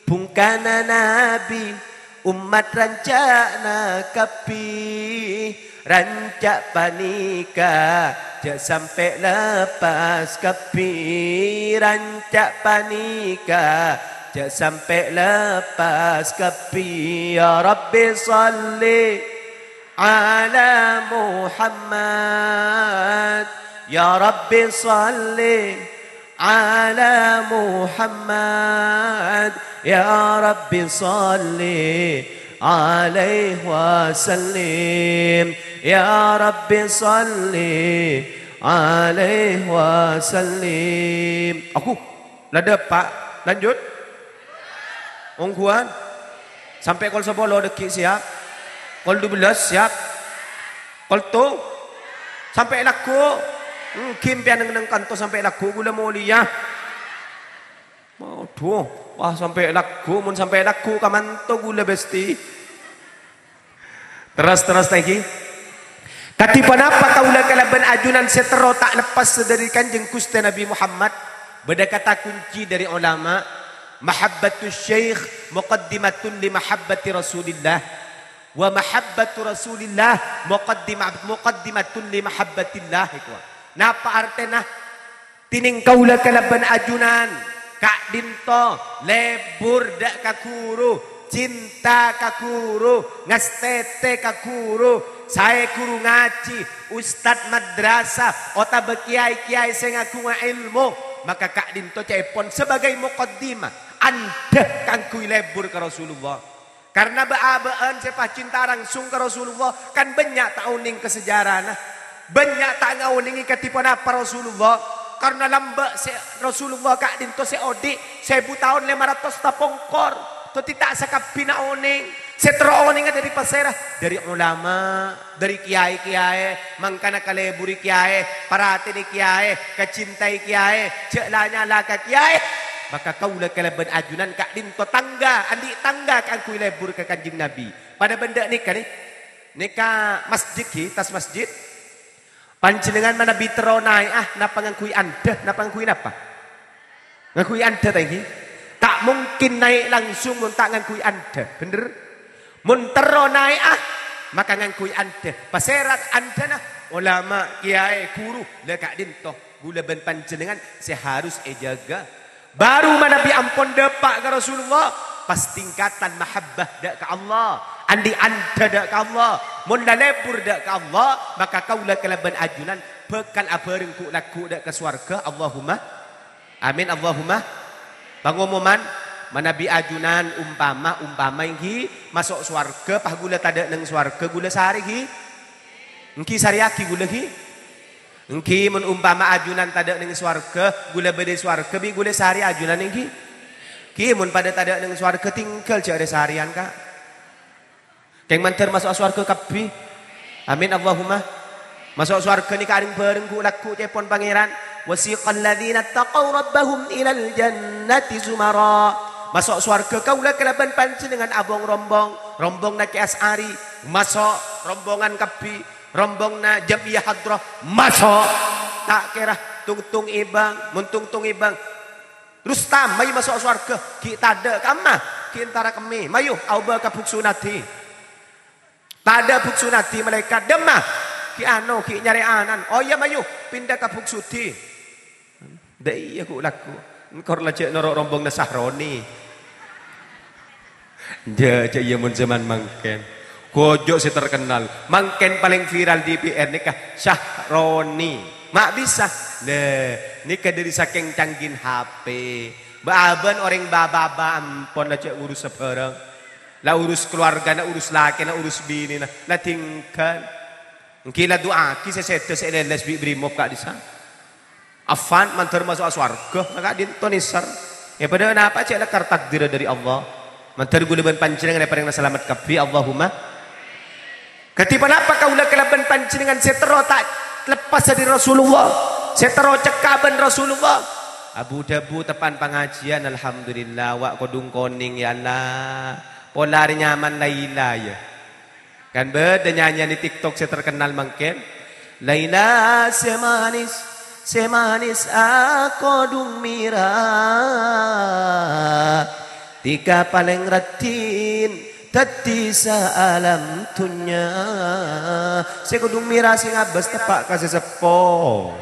Bhungkana Nabi, ommat ranca'na kabbhi. Ranca' panèka jhâ' sampè' leppas kabbhi. Ranca' panèka jhâ' sampè' leppas kabbhi. Ya Rabbi shalli ala Muhammad. Ya Rabbi shalli ala Muhammad. Ya Rabbi shalli alaihi wasallim. Ya Rabbi shalli alaihi wasallim. Aku. La dâpa', lanjut. Ongghuwân. Sampè' kol sapolo dhâggi' siap. Kol dubellâs siap. Kol to. Sampè' lagghu'. Èngghi empèyan neng-enneng kanto sampè' lagghu' ghulâ molèya. Adhu, wah sampè' lagghu', mon sampè' lagghu' kamanto ghulâ bâsti. Terros, terros, ta' èngghi. Kadhi ponapa kaulâ kalabân ajunan sè terro ta' leppas dâri Kanjeng Ghustè Nabi Muhammad? Bâdâ kata kunci dâri ulama, "Mahabbatus syekh muqaddimatun li mahabbati Rasulillah, wa mahabbatu Rasulillah muqaddima-, muqaddimatun li mahabbatillah." Iku. Napa artèna? Dhinèng kaulâ kalabân ajunan ka'dhinto lebur dâ' ka ghuru, cinta ka ghuru, ngastètè ka ghuru, saè ghuru ngajhi, ustad madrasah, otabâ kèyaè-kèyaè sè ngaghunga èlmo, maka ka'dhinto ca'èpon sabâgâi muqaddimah, andhâ kaangghuy lebur ka Rasulullah. Karna bâ'-abâ'ân sè pas cinta langsung ka Rasulullah, kan bânnya' ta' onèng ka sejarana. Bânnya' ta' ngaonèngè kadhi ponapa Rasulullah. Karna lambâ' sè Rasulullah ka'dhinto sè odi' sèbu taon lèma ratos tapongkor. Dhâddhi ta' sakabbhina onèng. Sè terro onènga dâri pasèra? Dâri ulama. Dâri kèyaè-kèyaè, mangkana kaleburi kèyaè, paratènè kèyaè, kacintai kèyaè, jhâ' la nyala ka kèyaè. Maka kaulâ kalabân ajunan ka'dhinto tangghâ, andi' tangghâ kaangghuy lebur ka Kanjeng Nabi. Padâ bân dâ' nèka, nè. Nèka masjid, ghi, attas masjid. Panjhennengngan manabi terro naè'a, napa ngangghuy andhâ, napa ngangghuy napa? Ngangghuy andhâ, ta' èngghi? Ta' mungkin naè' langsung mon ta' ngangghuy andhâ, bhender? Mon terro naè'a, maka ngangghuy andhâ. Pasèra andhâna? Ulama, kèyaè, ghuru, la ka'dhinto. Ghulâ bân panjhennengngan sè harus èjâgâ. Baru manabi ampon dâpa' ka Rasulullah, pas tingkatan mahabbah dâ' ka Allah, andi' andhâ dâ' ka Allah. Mon la lebur dâ' ka Allah, maka kaulâ kalabân ajunan bhâkal abhâreng ghu'-lagghu' dâ' ka sowarghâ. Allahumma. Amin, Allahumma. Pangomoman, manabi ajunan umpama, umpama èngghi maso' sowarghâ, pas ghulâ tadâ' neng sowarghâ, ghulâ sarè, ghi? Èngghi sarèyaghi ghulâ, ghi? Èngghi, mon umpama ajunan tadâ' neng sowarghâ, ghulâ bâdâ è sowarghâ, bi' ghulâ sarè ajunan, èngghi? Ghi, mon padâ tadâ' neng sowarghâ, tinggal jhâ' rè-sarèyan, Ka'. Kèng mandhâr maso'a sowarghâ kabbhi. Amin, Allahumma. Maso' sowarghâ nèka arèng-bhâreng ghu'-lagghu' ca'èpon Pangèran. "Wasiqal ladzina taqaw rabbahum ilal jannati zumara." Maso' sowarghâ kaulâ kalabân panjhennengngan abong-rombong. Rombongnga Kè Asy'ari, maso'. Rombongan kabbhi. Rombongnga Jam'iyah Hadrah, maso'. Ta' kèra tungtung èbâng, mon tungtung èbâng. Rustam, mayu maso' sowarghâ, ghi' tadâ', kamma, ghi' entara kemmè, mayu, aobâ ka bhuksu nadi. Tadâ' bhuksu nadi malaèkat, dâmma, ghi' ano, ghi' nyarè anan. Oh iyâ, mayu, pinda ka bhuksu di. Dâ' iyâ ghu' lagghu'. Engko' la jhâ' noro' rombonganna Sahroni. Jhâ', jhâ' iyâ mon jhâman mangkèn. Ghu' jhâ' sè terkenal. Mangkèn palèng viral di P R nèka Sahroni. Ma' bisa. Lè, nèka dâri sakèng cangghina H P. Bâ-abâ'na orèng bâ-bâbâ ampon la jhâ' ngurus sabhârâng. La urus keluargana, urus lakèna, urus binèna. La dingghâl. Ènggi la du'aaghi sè sèdhâ sè èlèlès bi' brimob ka'dissa'. Afan, mandhâr maso'a sowarghâ, na ka'dinto nèser. Yâ, padâ napa cè' lèkar takdirra dâri Allah. Mandhâr ghulâ bân panjhennengngan èparèngana salamet kabbhi, Allahumma. Kadhi ponapa kaulâ kalabân panjhennengngan sè terro ta' leppassa dâri Rasulullah, sè terro cekka' bân Rasulullah? Abu-dhâbu teppa'na pangajiyân, alhamdulillah, wa' kodhung konèng, ya Allah. Pola arè nyaman la-ila, yâ. Kan bâdâ nyanyian è TikTok sè terkenal mangkèn. Laila sè manis, sè manis akodhung mèra. Dhika palèng raddhin dhâddhi saalam dhunnya. Sè kodhung mèra sè ngabâs teppa' ka sè seppo.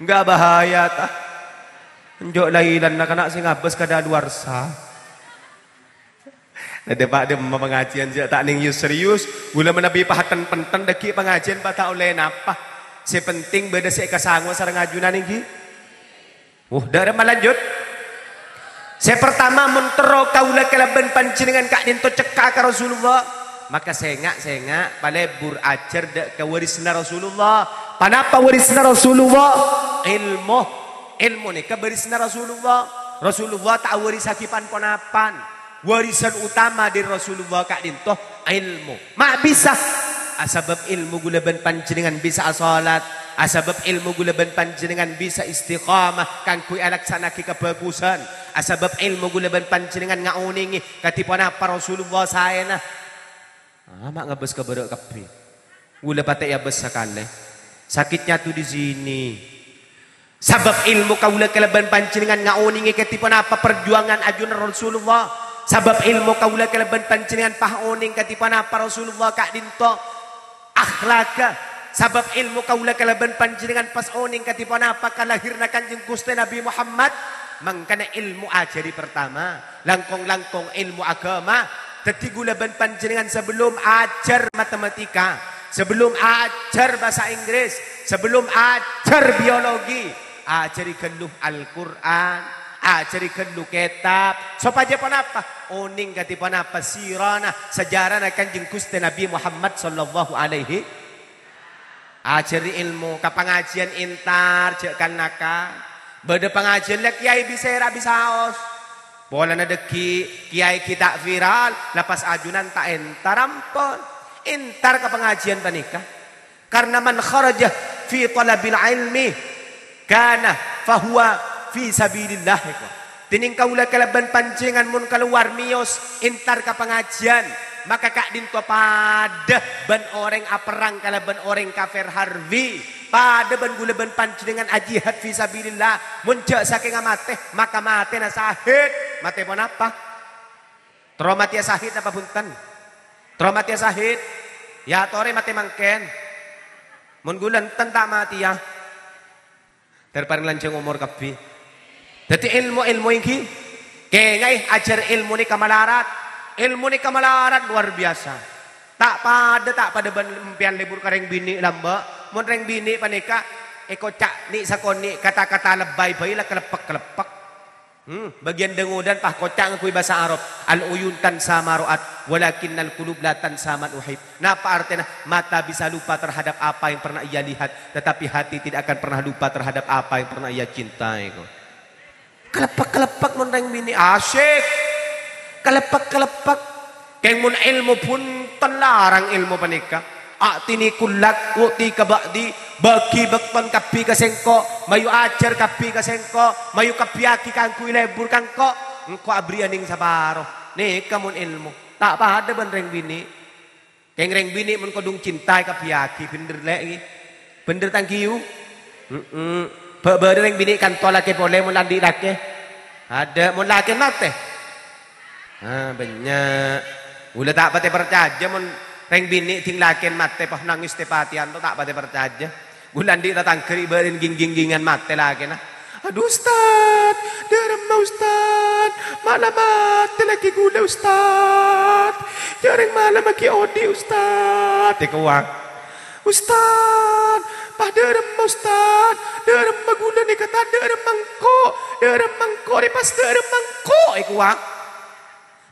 Enggak bahaya, ta? Enjâ' la-ilana kana' sè ngabâs kadaluwarsa. Dâ' pa-, dâ' ma pangajiyân jhâ' ta' nèng serius. Ghulâ manabi pahaten-penten dhâggi' pangajiyân pa ta' ollè napa. Sè penting bâdâ sè èkasangowa sareng ajunan ènggi. Wuh, dâ' remma lanjut. Sè partama, mon terro kaulâ kalabân panjhennengngan ka'dinto cekka' ka Rasulullah, maka sènga', sènga', palebur ajhâr dâ' ka warisanna Rasulullah. Ponapa warisanna Rasulullah? Èlmo. Èlmo nèka barisanna Rasulullah. Rasulullah ta' awarisaghi pan-ponapan. Warisan utama dâri Rasulullah ka'dinto èlmo. Ma' bisa. Asabâb èlmo ghulâ bân panjhennengngan bisa asolat. Asabâb èlmo ghulâ bân panjhennengngan bisa istiqamah kaangghuy alaksana'aghi kabhâghusân. Asabâb èlmo ghulâ bân panjhennengngan ngaonèngè kadhi ponapa Rasulullah saèna. Ah, ma' ngabâs ka bârâ' kabbhi. Ghulâ patè' èabâs sakalè. Sakitnya tuh di sini. Sabâb èlmo kaulâ kalabân panjhennengngan ngaonèngè kadhi ponapa parjuwangan ajunan Rasulullah. Sabâb èlmo kaulâ kalabân panjhennengngan pas onèng kadhi ponapa Rasulullah ka'dinto akhlakka. Sabâb èlmo kaulâ kalabân panjhennengngan pas onèng kadhi ponapa kalahèrra Kanjeng Ghustè Nabbhi Muhammad. Mangkana èlmo ajhâri partama. Langkong-langkong èlmo aghâma. Dhâddhi ghulâ bân panjhennengngan sabellun ajhâr matematika, sabellun ajhâr bhâsa Inggris, sabellun ajhâr biologi, ajhâri ghâllu Al-Qur'an, ajhâri ghâllu kètab. Sopajâ ponapa? Onèng kadhi ponapa sirana, sejarana Kanjeng Ghustè Nabbhi Muhammad sallallahu alaihi Ajhâri èlmo ka pangajiyân entar, jhâ' kan-nakan. Bâdâ pangajiyân la kèyaè bisa èra' bisa aos. Polana dhâggi' kèyaè ghi' ta' viral, la pas ajunan ta' entar ampon. Entar ka pangajiyân panèka. Karna man kharaja fi talabil ilmi kana fahuwa fi sabilillah, èko. Dhinèng kaulâ kalabân panjhennengngan mon kalowar mèyos entar ka pangajiyân, maka ka'dhinto padâ bân orèng aperrang kalabân orèng kafir harbi, padâ bân ghulâ bân panjhennengngan ajihad fi sabilillah. Mon jhâ' sakènga matè, maka matèna sahid. Matè ponapa? Terro matèya sahid napa bhunten? Terro matèya sahid? Èyatorè matè mangkèn. Mon ghulâ enten ta' matèya. Dâr parèng lanjhâng omor kabbhi. Dhâddhi èlmo-èlmo ènggi. Kèngaè ajhâr èlmo nèka malarat. Èlmo nèka malarat luar biasa. Ta' padâ, ta' padâ bân empèyan lebur ka rèng binè' lambâ'. Mon rèng binè' panèka èkoca' nè' sakonè' kata-kata lebay bhâi la kaleppek-kaleppek. Hmm, bâgiyân dângodan pas koca' ngangghuy bhâsa Arab. Al-uyun tansa ma ra'at, walakinnal qulub la tansa man uhib. Napa artèna? Mata bisa lupa terhadap apa yang pernah ia lihat, tetapi hati tidak akan pernah lupa terhadap apa yang pernah ia cintai. Kaleppek-kaleppek mon rèng binè', asyik. Kaleppek-kaleppek. Kèng mon èlmo bhunten larang èlmo panèka. A'tini kullak, u'tika ba'di, bâgi bâkton kabbhi ka sèngko', mayu ajhâr kabbhi ka sèngko', mayu kabbhiyâghi kaangghuy lebur ka engko', engko' abherri'â nèng saparo. Nèka mon èlmo, ta' padâ bân rèng binè'. Kèng rèng binè' mon kodhung cinta èkabbhiyâghi, bhender lè', ghi. Bhender, Tang Giyu? Mm-mm. Bâ-, bâri' rèng binè' kanto lakè polè mon andi' lakè. Adâ', mon lakè matè. Ah, bânnya'. Ghulâ ta' patè parcajâ mon rèng binè' dhing lakèna matè, pas nangès tè-patèyan to ta' patè parcajâ. Ghulâ andi' tatangghâ rè' bâri' ging-ginggingan matè lakèna. "Adhu, Ustad, dâremma, Ustad, mala matè lakè ghulâ, Ustad. Jhâ' rèng mala maghi odi', Ustad," èkowa. "Ustad, pas dâremma, Ustad, dâremma ghulâ nèka ta' dâremma engko', dâremma engko' rè pas dâremma engko'," èkowa.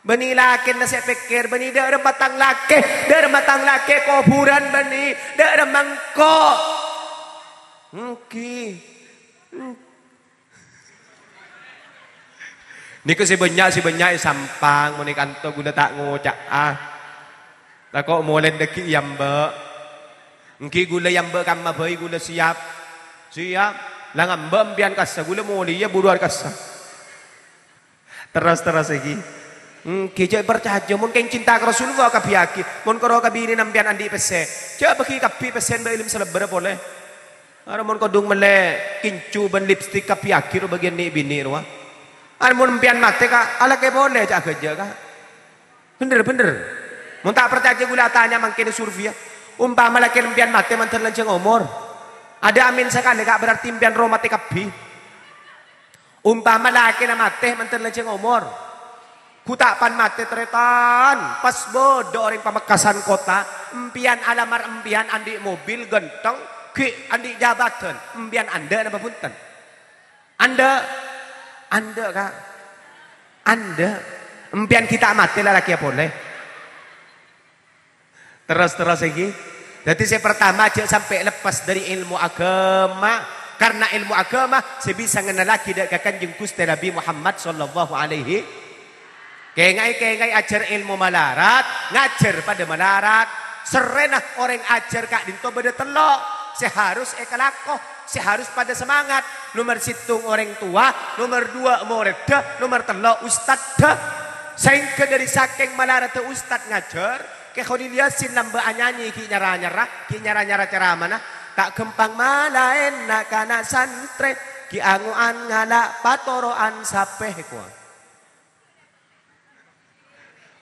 Bânnè lakèna sè pèkkèr, bânnè dâremma tang lakè, dâremma tang lakè kobhurân bânnè, dâremma engko'. Èngghi. Nèko sè bânnya', sè bânnya' è Sampang, mon è kanto ghulâ ta' ngoca'a. Tako' molè dhâggi' è Yamba'. Èngghi ghulâ è Yamba' kamma bhâi ghulâ siap. Siap. La ngambâ' empèyan kassa', ghulâ molèya buru arkassa'. Terros-terros èngghi. Èngghi, jhâ' parcajâ, mon kèng cinta ka Rasulullah, kabbhiyâghi. Mon karo ka binèna empèyan andi' pèssè, jhâ' bâghi kabbhi pèssèna bâ' è dâlem salèbbhârra polè. Arè mon kodhung mellè kincu bân lipstik kabbhiyâghi ro bâgiyân nè'-binè' rowa. Arè mon empèyan matè, Ka', alakè polè, jhâ' ghâjâ, Ka'. Bhender, bhender. Mon ta' parcajâ ghulâ atanya mangkèn è survei, yâ. Ompama lakèna empèyan matè mandhâr lanjhâng omor. Adâ' amin sakalè, Ka', berarti empèyan rowa matè kabbhi. Ompama lakèna matè mandhâr lanjhâng omor. Ghu ta' pan matè tarètan, pas bâdâ orèng Pamekasan kottha, empèyan alamar empèyan andi' mobil ghântheng, ghi' andi' jabhâdhân, empèyan andâ' napa bhunten? Andâ', andâ', Ka'. Andâ'. Empèyan ghi' ta' matè la lakèya polè. Terros-terros èngghi. Dhâddhi sè partama, jhâ' sampè' leppas dhâri èlmo aghâma. Karna èlmo aghâma sè bisa ngennallaghi dhâ' ka Kanjeng Ghustè Nabbhi Muhammad sallallahu alaihi. Kèngaè, kèngaè, ajhâr èlmo malarat, ngajhâr padâ malarat. Serrèna orèng ajhâr ka'dinto bâdâ tello' sè harus èkalako, sè harus padâ semangat. Nomer sèttong orèng towa, nomer duwâ' morèdda, nomer tello' ustadda. Saèngghâ dhâri sakèng malaradhâ ustad ngajhâr, Kè Kholil Yasin lambâ' anyanyè ghi' nyara-nyara, ghi' nyara-nyara ceramana. Ta' ghâmpang malaèn na'-kana' santrè, ghi' ango'an ngala' patoro'an sapè, kowa.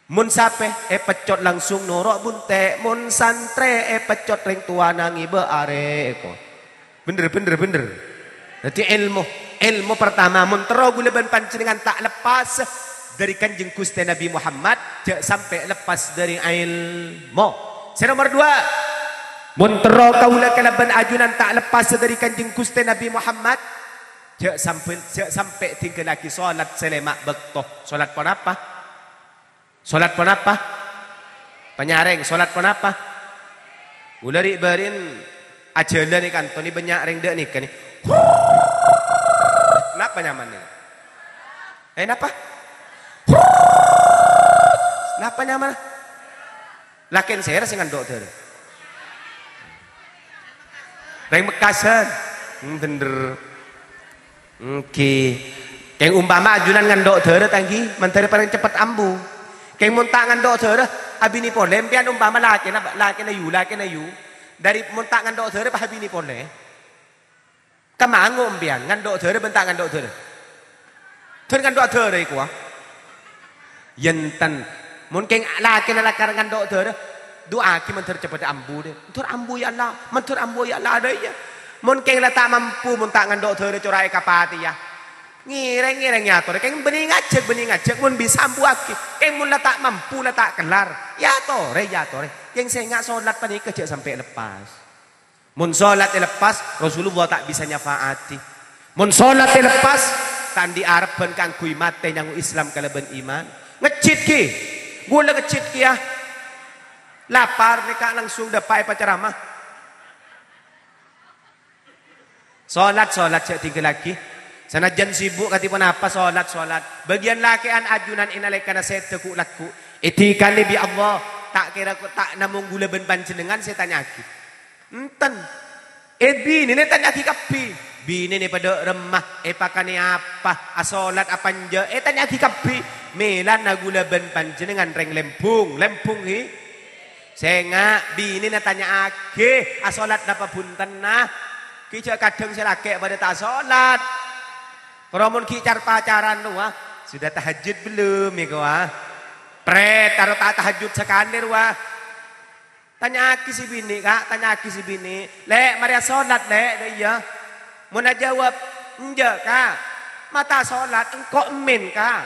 Mon sapè èpeccot langsung noro' bunte', mon santrè èpeccot rèng towana ngibâ arè, kowa. Bhender, bhender, bhender. Dhâddhi èlmo, èlmo partama, mon terro ghulâ bân panjhennengngan ta' leppas dhâri Kanjeng Ghustè Nabbhi Muhammad, jhâ' sampè' leppas dhâri èlmo. Sè nomer duwâ', mon terro kaulâ kalabân ajunan ta' leppas dhâri Kanjeng Ghustè Nabbhi Muhammad, jhâ' sampè', jhâ' sampè' dhinggâllaghi solat sè lèma' bâkto. Solat ponapa? Solat ponapa? Panyarèng, solat ponapa? Ghulâ ri'-bâri'en ajhâlân è kanto nè bânnya' rèng dhâ' nèka nè. Napa nyamana? Eh, napa? Napa nyamana? Lakèn sèra sè ngandhâ' dârâ. Rèng Mekkasân. Hmm, bhender. Èngghi. Kèng ompama ajunan ngandhâ' dârâ, ta' èngghi, mandhâr parèng ceppet ambu. Kèng mon ta' ngandhâ' dârâ, abinè polè empèyan ompama lakèna, lakèna yu, lakèna yu. Dhâri mon ta' ngandhâ' dârâ, pas abinè polè. Kamango empèyan, ngandhâ' dârâ bân ta' ngandhâ' dârâ? Dhân ngandhâ' dârâ èkowa. Yènten. Mon kèng lakèna lakar ngandhâ' dârâ, du'aaghi mandhâr ceppet ambu, dhi. Mandhâr ambu, ya Allah. Mandhâr ambu, ya Allah, adâ' iyâ. Mon kèng la ta' mampu, mon ta' ngandhâ' dârâ, cora' èkapatèya. Ngèrèng-ngèrèng èyatorè. Kèng bânnè ngajhâk, bânnè ngajhâk. Mon bisa ambuwâghi. Kèng mon la ta' mampu, la ta' kellar. Èyatorè, èyatorè. Kèng sènga' solat panèka jhâ' sampè' leppas. Mon solat èleppas, Rasulullah ta' bisa nyafa'ati. Mon solat èleppas, ta' andi' arebbhân kaangghuy matè nyango Islam kalabân iman. Ngejjhit, ghi. Ghulâ ngejjhit, ghi, yâ. Lapar nèka langsung dâpa' èpacaramah. Solat, solat, jhâ' dhinggâllaghi. Sanajjân sibuk kadhi ponapa, solat, solat. Bâgiyân lakè'an ajunan è nalèkana sèdhâ ghu'-lagghu'. Èdhikanè bi' Allah, ta' kèra ta' namong ghulâ bân panjhennengngan sè ètanya'aghi. Enten. È, binèna ètanya'aghi kabbhi. Binèna padâ remma, èpakanè apa, asolat apa enjâ', ètanya'aghi kabbhi. Mèlana ghulâ bân panjhennengngan rèng Lembung. Lembung, ghi? Sènga', binèna tanya'aghi, asolat napa bhuntenna? Jhâ' kadhâng sè lakè' padâ ta' solat. Karo mon ghi' car-pacaran rowa, "Sudah tahajjud belum?" èkowa. Pret, taro ta' tahajjud sakalè rowa. Tanya'aghi sè binè', Ka', tanya'aghi sè binè'. "Lè', marè asolat, Lè'?" Dâ' iyâ. Mon ajâwâb, "Enjâ', Ka'." "Ma' ta' solat, engko' emmèn, Ka'."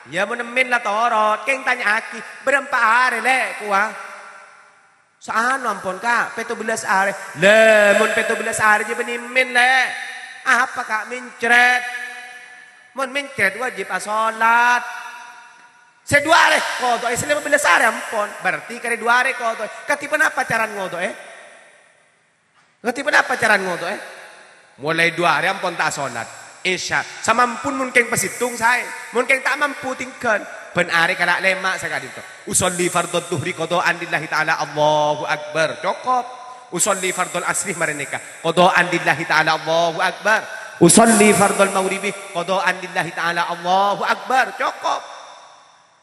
"Iyâ, mon emmèn la torot, kèng tanya'aghi, bârâmpa arè, Lè'?" èkowa. "Saano ampon, Ka', pètto bellâs arè." "Lè, mon pètto bellâs arè jiyâ bânnè emmèn, Lè'." "Apa, Ka', mèncrèt?" "Mon mèncrèt wajib asolat. Sè dua arè koto'è, sè lèma bellâs arè ampon. Berarti karè dua arè koto'è. Kadhi ponapa carana ngoto'è? Kadhi ponapa carana ngoto'è?" "Molaè dua arè ampon ta' asolat. Isya. Samampun mon kèng pasèttong saè. Mon kèng ta' mampu tinggal. Bân arè kala' lèma' sakadinto. Usolli fardhadh dhuhri qadha'an lillahi ta'ala, Allahu Akbar. Cokop. Usolli fardhal asri marè nèka. Qadha'an lillahi ta'ala, Allahu Akbar. Usolli fardhal maghribi qadha'an lillahi ta'ala, Allahu Akbar." Cokop.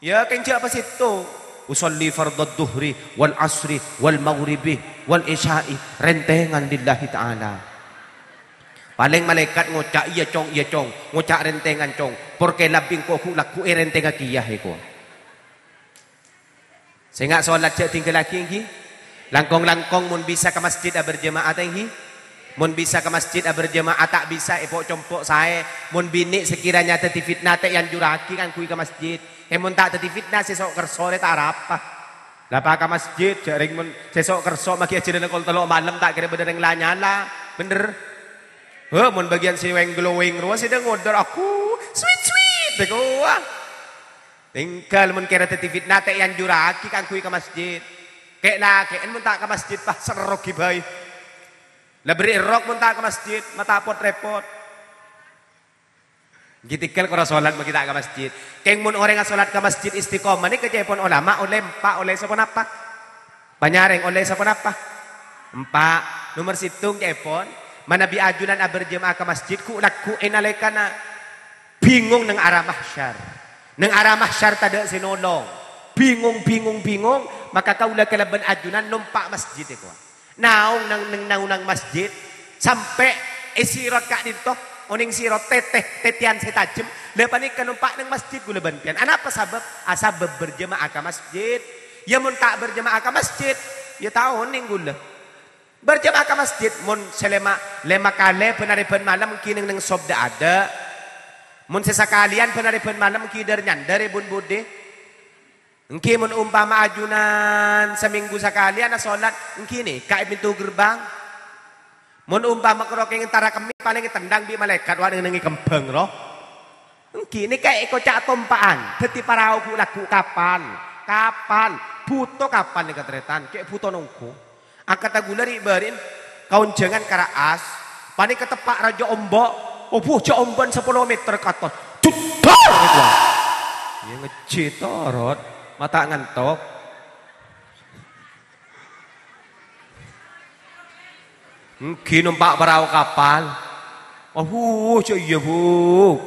Iyâ, kèng jhâ' pasèttong. "Usolli fardhadh dhuhri wal asri wal maghribi wal isya'i." Rèntèngan lillahi ta'ala. Palèng malaèkat ngoca', "Iyâ, Cong, iyâ, Cong." Ngoca' rèntèngan, Cong. "Por kèlap bi' engko' ghu'-lagghu'è rèntèngnga kèya," èkowa. Sènga' solat jhâ' tinggalaghi, ènggi. Langkong-langkong mon bisa ka masjid aberjema'at, ènggi. Mon bisa ka masjid aberjema'at, ta' bisa èpo'-compo' saè. Mon binè' sakiranya dhâddhi fitnah, ta' èanjurraghi kaangghuy ka masjid. È, mon ta' dhâddhi fitnah, sè so'-kerso rè ta' arapa. La pa ka masjid, jhâ' rèng mon sè so'-kerso maghi ajhâlâna kol tello' malem, ta' kèra bâdâ rèng la nyala. Bhender? Hè, mon bâgiyân sè weng-glowing rowa sè dâ' ngodâr, aku, sweet-sweet, èkowa. Tèngghâl mon kèra dhâddhi fitnah, ta' èanjurraghi kaangghuy ka masjid. Kè'-lakè'en mon ta' ka masjid, pas serroghi bhâi. La bherri' errok mon ta' ka masjid, ma' ta' pot-rèpot. Ènggi tèngghâl karo solat maghi ta' ka masjid. Kèng mon orèng asolat ka masjid istiqomah nèka ca'èpon olama ollè empa', ollè saponapa? Panyarèng ollè saponapa? Empa'. Nomer sèttong ca'èpon, manabi ajunan aberjema'ah ka masjid, ghu'-lagghu' è nalèkana bingung neng ara mahsyar. Neng ara mahsyar tadâ' sè nolong. Bingung, bingung, bingung, maka kaulâ kalabân ajunan nompa' masjid, èkowa. Naong neng, neng naonang masjid, sampè' è sirot ka'dinto, onèng sirot tètè, tètèyan sè tajhem, la panèka nompa' neng masjid kaulâ bân pèyan. Anapa sabâb? Asabâb berjema'ah ka masjid. Iyâ, mon ta' berjema'ah ka masjid, iyâ ta' onèng kaulâ. Berjema'ah ka masjid, mon sè lèma, lèma kalè bân arè bân malem ènggi neng, neng sop dâ'-adâ'. Mon sè sakalèyan bân arè bân malem ènggi dâr-nyandâr è bun-budhi. Ènggi mon umpama ajunan samènggu sakalèyan asolat, ènggi nèka è pintu gerbang. Mon umpama karo kèng entara kemmè, palèng ètendhâng bi' malaèkat wa neng-nengngè kembhâng, ro. Ènggi nèka èkoca' tompa'an, dhâddhi parao ghu'-lagghu' kapal. Kapal, bhuto kapal nèka, tarètan, cè' bhuto nongghu. Akadhâ kaulâ ri'-bâri'en kaonjhângan ka ra'as, panèka teppa' rajâ omba', obu, jhâ' ombâ'na sapolo meter ka attas. Judar! Iyâ, ngejjhi torot, ma' ta' ngantok. Ènggi nompa' parao kapal. Obu, jhâ' iyâ, Bu.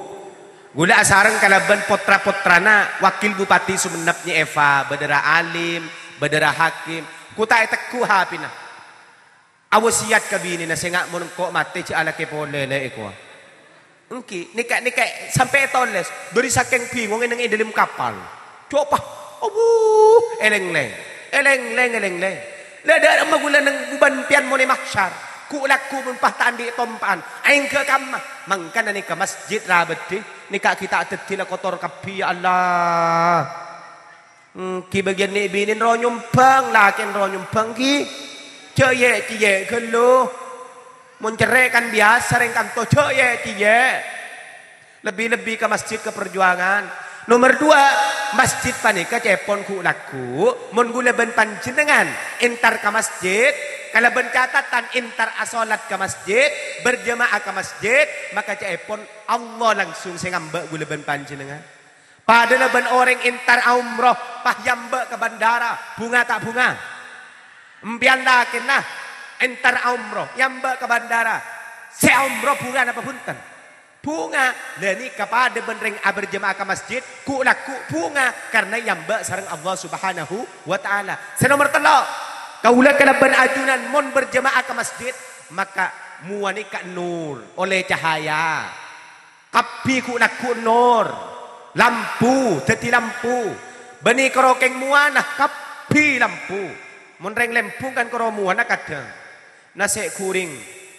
Kaulâ asareng kalabân potra-potrana Wakil Bupati Sumenep, Nyè Eva, bâdâ Ra Alim, bâdâ Ra Hakim. Ghu ta' ètegghu' hapèna. Awasiyat ka binèna, "Sènga' mon engko' matè jhâ' alakè polè, Lè'," èkowa. Ènggi, nèka, nèka sampè' ètolès. Bâri' sakèng bingongnga neng è dâlem kapal. Coba, obu, èlènglèng, èlènglèng, èlènglèng. La dâ' remma kaulâ neng bân pèyan mon è mahsyar. Ghu'-lagghu' mon pas ta' andi' tompa'an. Aèngghâ kamma? Mangkana nèka masjid la bâddhi. Nèka ghi' ta' dhâddhi la kotor kabbhi, ya Allah. Ènggi bâgiyân nè'-binèn ro nyombhâng, lakèn ro nyombhâng ghi. Jhâ' yè'-cèyè' ghâllu. Mon cerrè' kan biyasa rèng kanto, jhâ' yè'-cèyè'. Lebbi-lebbi ka masjid, ka parjuwângan. Nomer duwâ', masjid panèka ca'èpon ghu'-lagghu'. Mon kaulâ bân panjhennengngan entar ka masjid, kalabân catatân entar asolat ka masjid, berjema'ah ka masjid, maka ca'èpon Allah langsung sè ngambâ' kaulâ bân panjhennengngan. Padâna bân orèng entar aomroh, pas èambâ' ka bandara, bhunga ta' bhunga? Empèyan lakèna entar aomroh, èambâ' ka bandara. Sè aomroh bhunga napa bhunten? Bhunga. La nèka padâ bân rèng aberjema'ah ka masjid, ghu'-lagghu' bhunga, karna èambâ' sareng Allah Subhanahu wa Ta'ala. Sè nomer tello', kaulâ kalabân ajunan mon berjema'ah ka masjid, maka Mowa nèka nur, ollè cahaya. Kabbhi ghu'-lagghu' nur, lampu, dhâddhi lampu. Bânnè karo kèng mowana kabbhi lampu. Mon rèng lembung kan karo mowana kadhâng. Nasè' ghuring,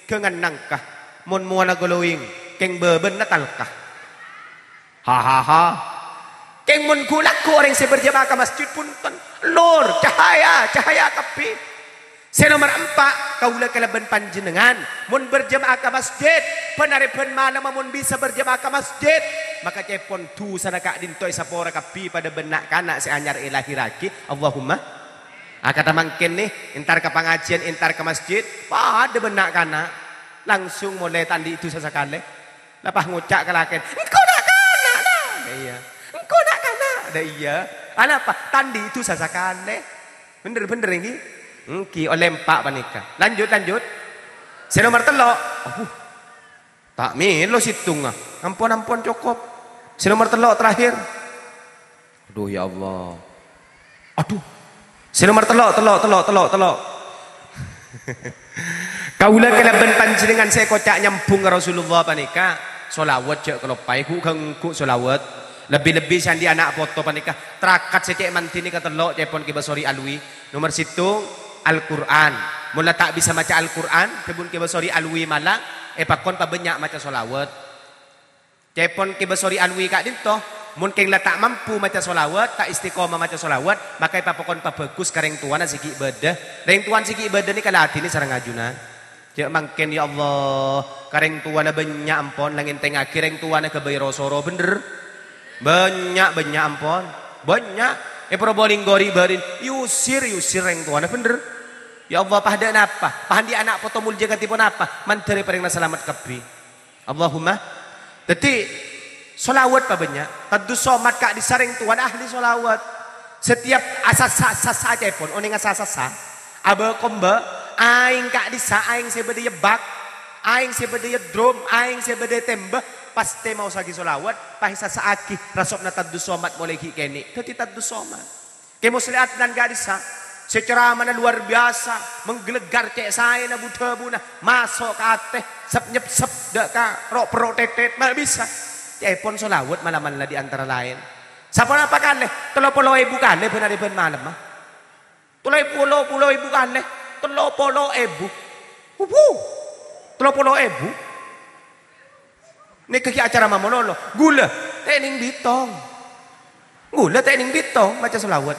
ghângan nangka. Mon mowana glowing, kèng bâbâna talka. Hahaha. Kèng mon ghu'-lagghu' orèng sè berjamaah ka masjid, bhunten. Nur, cahaya, cahaya kabbhi. Sè nomer empa', kaulâ kalabân panjhennengngan, mon berjamaah ka masjid, bân arè bân malemma mon bisa berjamaah ka masjid, maka ca'èpon dusana ka'dinto èsapora kabbhi padâ bân na'-kana' sè anyar èlahèrraghi. Allahumma. Akadhi mangkèn nè, entar ka pangajiân, entar ka masjid, padâ bân na'-kana'. Langsung molè ta' andi' dusa sakalè. La pas ngoca' ka lakèn, "Engko' na'-kana', la." Iyâ. "Engko' na'-kana'." La iyâ. Anapa? Ta' andi' dusa sakalè. Bhender, bhender, èngghi? Èngghi, ollè empa' panèka. Lanjut, lanjut. Sè nomer tello'. Aduh. Ta' mèlo sèttongnga. Ampon, ampon, cokop. Sè nomer tello' terakhir. Aduh, ya Allah. Aduh. Sè nomer tello', tello', tello', tello', tello'. Kaulâ kalabân panjhennengngan sè èkoca' nyambhung ka Rasulullah panèka, sholawat jhâ' kaloppaè, ghu'-ghângghu' sholawat. Lebbi-lebbi sè andi' ana' poto panèka, trakat sè cè' mandhina katello' ca'èpon Kè Basori Alwi. Nomer sèttong, Al-Qur'an. Mon la ta' bisa maca Al-Qur'an, dhâbuna Kè Basori Alwi mala, èpakon pabânnya' maca sholawat. Ca'èpon Kè Basori Alwi ka'dinto, mon kèng la ta' mampu maca sholawat, ta' istiqomah maca sholawat, maka èpapakon pabhâghus ka rèng towana sè ghi' bâdâ. Rèng towana sè ghi' bâdâ nèka la adina sareng ajunan. Jhâ' mangkèn, ya Allah, ka rèng towana bânnya' ampon, la ngèntèngngaghi rèng towana ghâbây ro-soro, bhender? Bânnya', bânnya' ampon. Bânnya'. È Probolinggo rè-bâri'na, èusir, èusir rèng towana, bhender? Ya Allah, pas dâ' napa? Pas andi' ana' poto molja kadhi ponapa? Mandhâr èparèngana salamet kabbhi. Allahumma. Dhâddhi, sholawat pabânnya'. Tadus Somad ka'dissa' rèng towana ahli sholawat. Setiap asassa-sassa ca'èpon, onèng asassa-sassa, abâ-kombâ, aèng ka'dissa', aèng sè bâdâ è bak, aèng sè bâdâ è drum, aèng sè bâdâ è tèmbâ, pastè maossaghi sholawat, pas èsassa'aghi, raso'na Tadus Somad molaè ghi' kènè'. Dhâddhi Tadus Somad. Kè Muslihat nan ka'dissa', sè ceramana luar biasa, mangghâlâghâr cè' saèna bu-dhâbuna, maso' ka atè, sep-nyepsep dâ' ka ro'-perro' tètèt, ma' bisa. Ca'èpon sholawat malaman la di antara laèn. Saponapa kalè? Tello polo èbu kalè bân arè bân malemma. Tello polo, polo èbu kalè. Tello polo èbu. Huhu. Tello polo èbu. Nèka ghi' acara mamalolo. Ghulâ, ta' nèng bitong. Ghulâ ta' nèng bitong maca sholawat.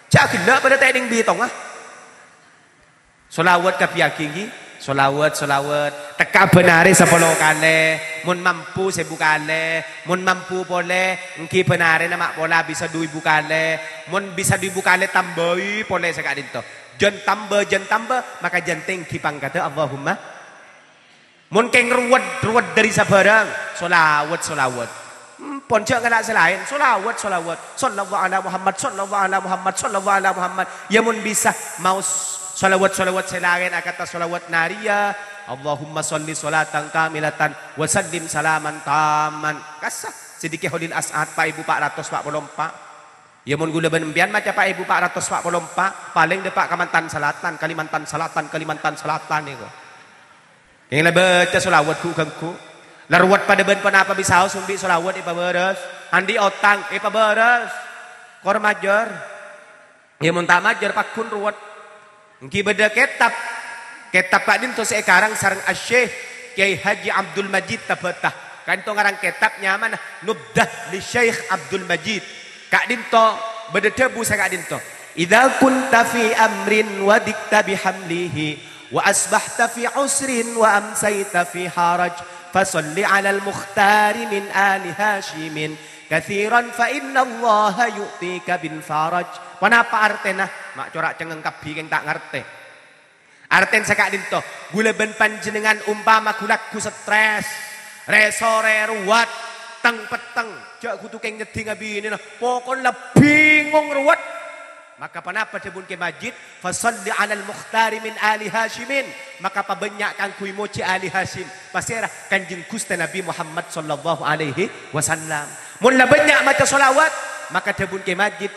Jhâ' ghellâ' padâ ta' nèng bitongnga. Sholawat kabbhiyâghi, èngghi. Sholawat, sholawat. Tekka' bân arè sapolo kalè. Mon mampu, saèbu kalè. Mon mampu polè, èngghi bân arèna ma' pola bisa du èbu kalè. Mon bisa du èbu kalè, tambâi polè saka'dinto. Jân tambâ, jân tambâ, maka jân tèngghi pangkaddhâ. Allahumma. Mon kèng rowet, rowet dâri sabârâng, sholawat, sholawat. Ampon, jhâ' ngala' sè laèn, sholawat, sholawat. Shallallahu ala Muhammad, shallallahu ala Muhammad, shallallahu ala Muhammad. Ya mon bisa, maos sholawat, sholawat sè laèn akanta sholawat nariyah. Allahumma shalli sholatan kamilatan wa sallim salaman tamman. Kassa, Siddiqi Kholil As'ad, pa' èbu pa' ratos pa' polo empa'. Ya mon ghulâ bân empèyan maca pa' èbu pa' ratos pa' polo empa', palèng dâpa' Kalimantan Selatan, Kalimantan Selatan, Kalimantan Selatan nèko. Kèng la baca sholawat ghu'-ghângghu'. La rowet padâ bân ponapa bisaos mon bi' sholawat èpabârâs. Andi' otang èpabârâs. Kor majâr. Ya mon ta' majâr pagghun rowet. Èngghi bâdâ kètab. Kètab ka'dinto sè èkarang sareng Asy-Syaikh Kyai Haji Abdul Majid Tabata. Ka'dinto ngarang kètab nyamana Nubdah li Syaikh Abdul Majid. Ka'dinto bâdâ dhâbu saka'dinto, "Idza kunta fi amrin wadikta bihamlihi, wa asbahta fi usrin wa amsayta fi haraj, fasalli 'alal mukhtari min ali Hasyimin katsiran, fa innallaha yu'tika bil faraj." Ponapa artèna? Ma' cora' cengngeng kabbhi kèng ta' ngartè. Artèna saka'dinto, ghulâ bân panjhennengngan ompama ghu-lagghu stres, rè-sorè rowet, teng-petteng, jhâ' kodhu kèng nyeddhinga binèna, pokokna la bingong rowet. Maka ponapa dhâbuna Kè Majid? "Fasalli 'alal mukhtari min ali Hasyimin." Maka pabânnya' kaangghuy mojhi ali Hasyim. Pasèra? Kanjeng Ghustè Nabbhi Muhammad sallallahu alaihi wasallam. Mon la bânnya' maca sholawat, maka dhâbuna Kè Majid,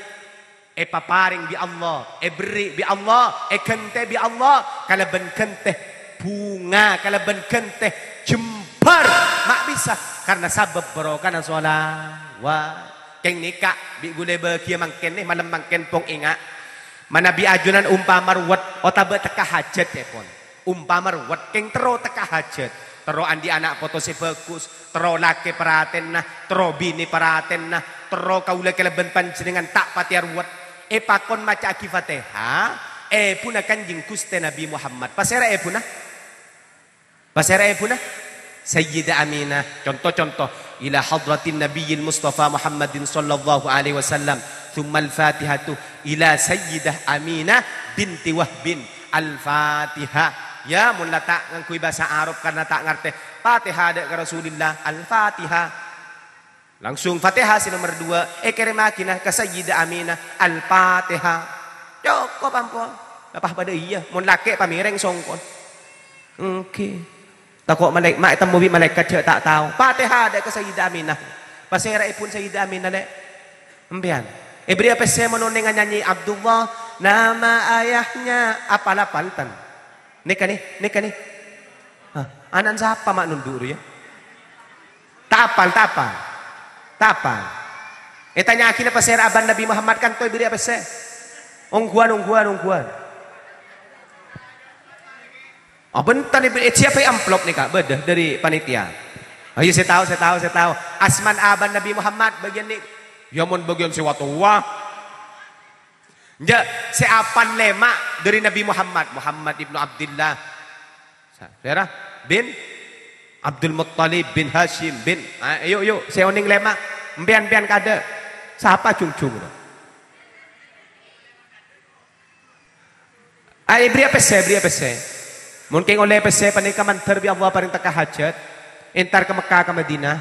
èpaparèng bi' Allah, èberri' bi' Allah, èghântè bi' Allah kalabân ghântè Bhunga kalabân ghântè jembhâr ma' bisa, karna sabâb barokana shalawat. Kèng nèka bi' ghulâ bâgiyâ mangkèn, nè, malem mangkèn, pon ènga'. Manabi ajunan umpama ruwet otabâ tekka hajhât, èpon. Umpama ruwet, kèng terro tekka hajhât. Terro andi' ana' poto sè bhâghus, terro lakè paratènna, terro binè paratènna, terro kaulâ kalabân panjhennengngan ta' patè aruwet. Èpakon maca'aghi Fatihah, èbhuna Kanjeng Ghustè Nabi Muhammad. Pasèra èbhuna? Pasèra èbhuna? Sayyidah Aminah. Conto-conto, "Ila hadratin Nabiyil Mustafa Muhammadin sallallahu alaihi wasallam, tsummal Fatihatu ila Sayyidah Aminah binti Wahbin." Al-Fatihah. Ya, mon la ta' ngangghuy bhâsa Arab karna ta' ngartè, "Fatihah dâ' ka Rasulillah." Al-Fatihah. Langsung Fatihah sè nomer duwâ', èkèrèmaghina ka Sayyidah Aminah, Al-Fatihah. Cokop ampon. Apa padâ iyâ, mon lakè' pamèrèng songkon. Èngghi. Tako' malaè-, ma' ètemmo bi' malaèkat jhâ' ta' tao. Fatihah dâ' ka Sayyidah Aminah. Pasèra èbhun Sayyidah Aminah, Lè'? Empèyan. Èbèrri'â pèssè mon onèng nyanyi Abdullah, nama ayahnya, apal-apal, tan? Nèka, nè, nèka, nè. Hah, ana'na sapa ma' nondhu' rowa? Ta' apal, ta' apal. Ta' apal. Ètanya'aghina pasèra abâna Nabi Muhammad, kanto èbèrri'â pèssè. Ongghuwân, ongghuwân, ongghuwân. Oh, bhunten, Ibu, eh, siapa yang amplop nèka? Bâdâ dâri panitia. Ayo, sè tao, sè tao, sè tao. Asmana abâna Nabi Muhammad bâgiyân nè. Ya, mon bâgiyân sè wa-towa. Enjâ', sè apal lèma' dâri Nabi Muhammad, Muhammad ibnu Abdillah. Sa-, sèra? Bin Abdul Muttalib bin Hashim bin. Ah, ayo, ayo, sè onèng lèma'. Empèyan, empèyan kadâ'. Sapa jhung-jhung? Ah, èbèrri'â pèssè, èbèrri'â pèssè. Mon kèng ollè pèssè panèka mandhâr bi' Allah parèng tekka hajhât, entar ka Mekkah ka Madinah.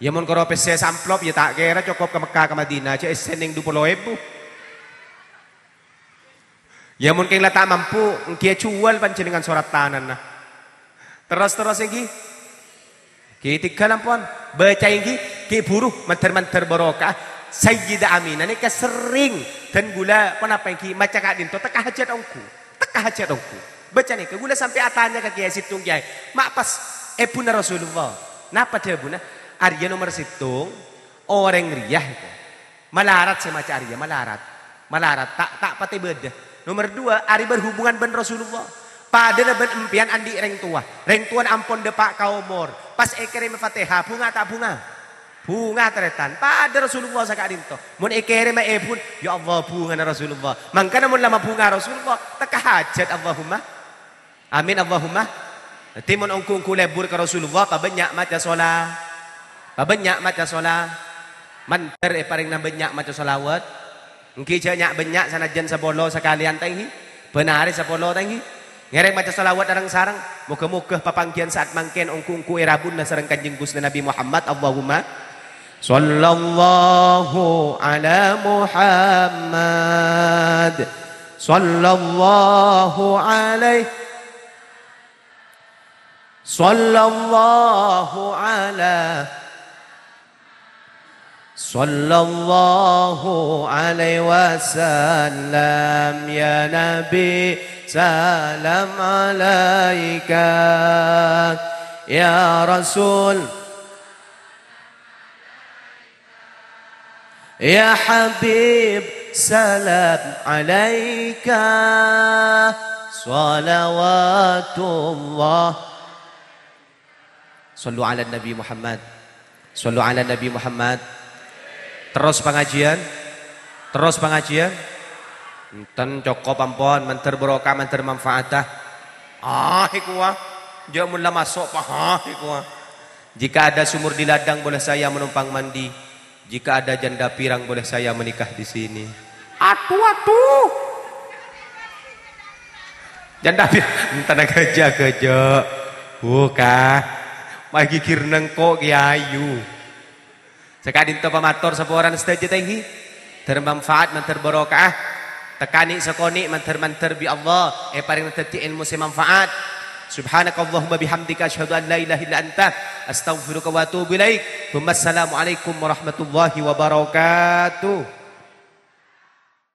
Ya, mon karo pèssè saamplop, ya ta' kèra cokop ka Mekkah ka Madinah, jhâ' èssèna du polo èbu. Ya, mon kèng la ta' mampu, èngghi èjhuwâl panjhennengngan sorat tanana. Terros-terros èngghi. Ghi tiga lampon. Bâca èngghi, ghi buru, mandhâr-mandhâr barokah. Sayyidah Aminah nèka serrèng dân ghulâ, ponapa èngghi, maca ka'dinto, tekka hajhât ongghu. Tekka hajhât ongghu. Bâca nèka, ghulâ sampè' atanya ka kèyaè sèttong kèyaè. Ma' pas èbhuna Rasulullah. Napa dhâbuna? Arèya nomer sèttong, orèng rèya èko. Malarat sè maca arèya, malarat. Malarat, ta', ta' patè bâdâ. Nomer duwâ', arè berhubungan bân Rasulullah. Padâna bân empèyan andi' rèng towa. Rèng towana ampon dâpa' ka omor. Pas èkèrèmè Fatihah, bhunga ta' bhunga? Bhunga, tarètan. Padâ Rasulullah saka'dinto. Mon èkèrèmè èbhun, ya Allah, bhungana Rasulullah. Mangkana mon la mabhunga Rasulullah, tekka hajhât, Allahumma. Amin, Allahumma. Dhâddhi, mon ongghu-ongghu lebur ka Rasulullah, pabânnya' maca shola-, pabânnya' maca shola-, mandhâr èparèngana bânnya' maca sholawat. Èngghi jhâ' nya'-bânnya' sanajjhân sapolo sakalèyan, ta' èngghi? Bân arè sapolo, ta' èngghi? Ngèrèng maca sholawat areng-sareng. Moghâ-moghâ papangghiyân sa'at mangkèn ongghu-ongghu èrabuna sareng Kanjeng Ghustè Nabi Muhammad. Allahumma shallallahu ala Muhammad. Shallallahu alaihi, shallallahu ala, shallallahu alaihi wasallam. Ya Nabi, salam alaika. Ya Rasul, ya Habib, salam alaika, shalawatullah. Shallu ala Nabi Muhammad. Shallu ala Nabi Muhammad. Terros pangajiân? Terros pangajiân? Enten, cokop ampon, mandhâr barokah, mandhâr manfaatah. Ah, èkowa. Jhâ' mon la maso', pa, ah, èkowa. Jika ada sumur di ladang, boleh saya menumpang mandi. Jika ada janda pirang, boleh saya menikah di sini. Adu, adu. Janda pirang, entana ghâjâ, ghâjâ. Buka. Magigir nengko' ki ayu. Saka'dinto pamator saporana sadhâjâ, ta' èngghi. Mandhâr manfaat, mandhâr barokah. Tekka nè' sakonè' mandhâr-mandhâr bi' Allah èparèngana dhâddhi èlmo sè manfaat. Subhanakallahumma bihamdika, asyhadu an la ilaha illa anta, astaghfiruka wa atubu ilaik. Tsumma assalamualaikum warahmatullahi wabarakatuh.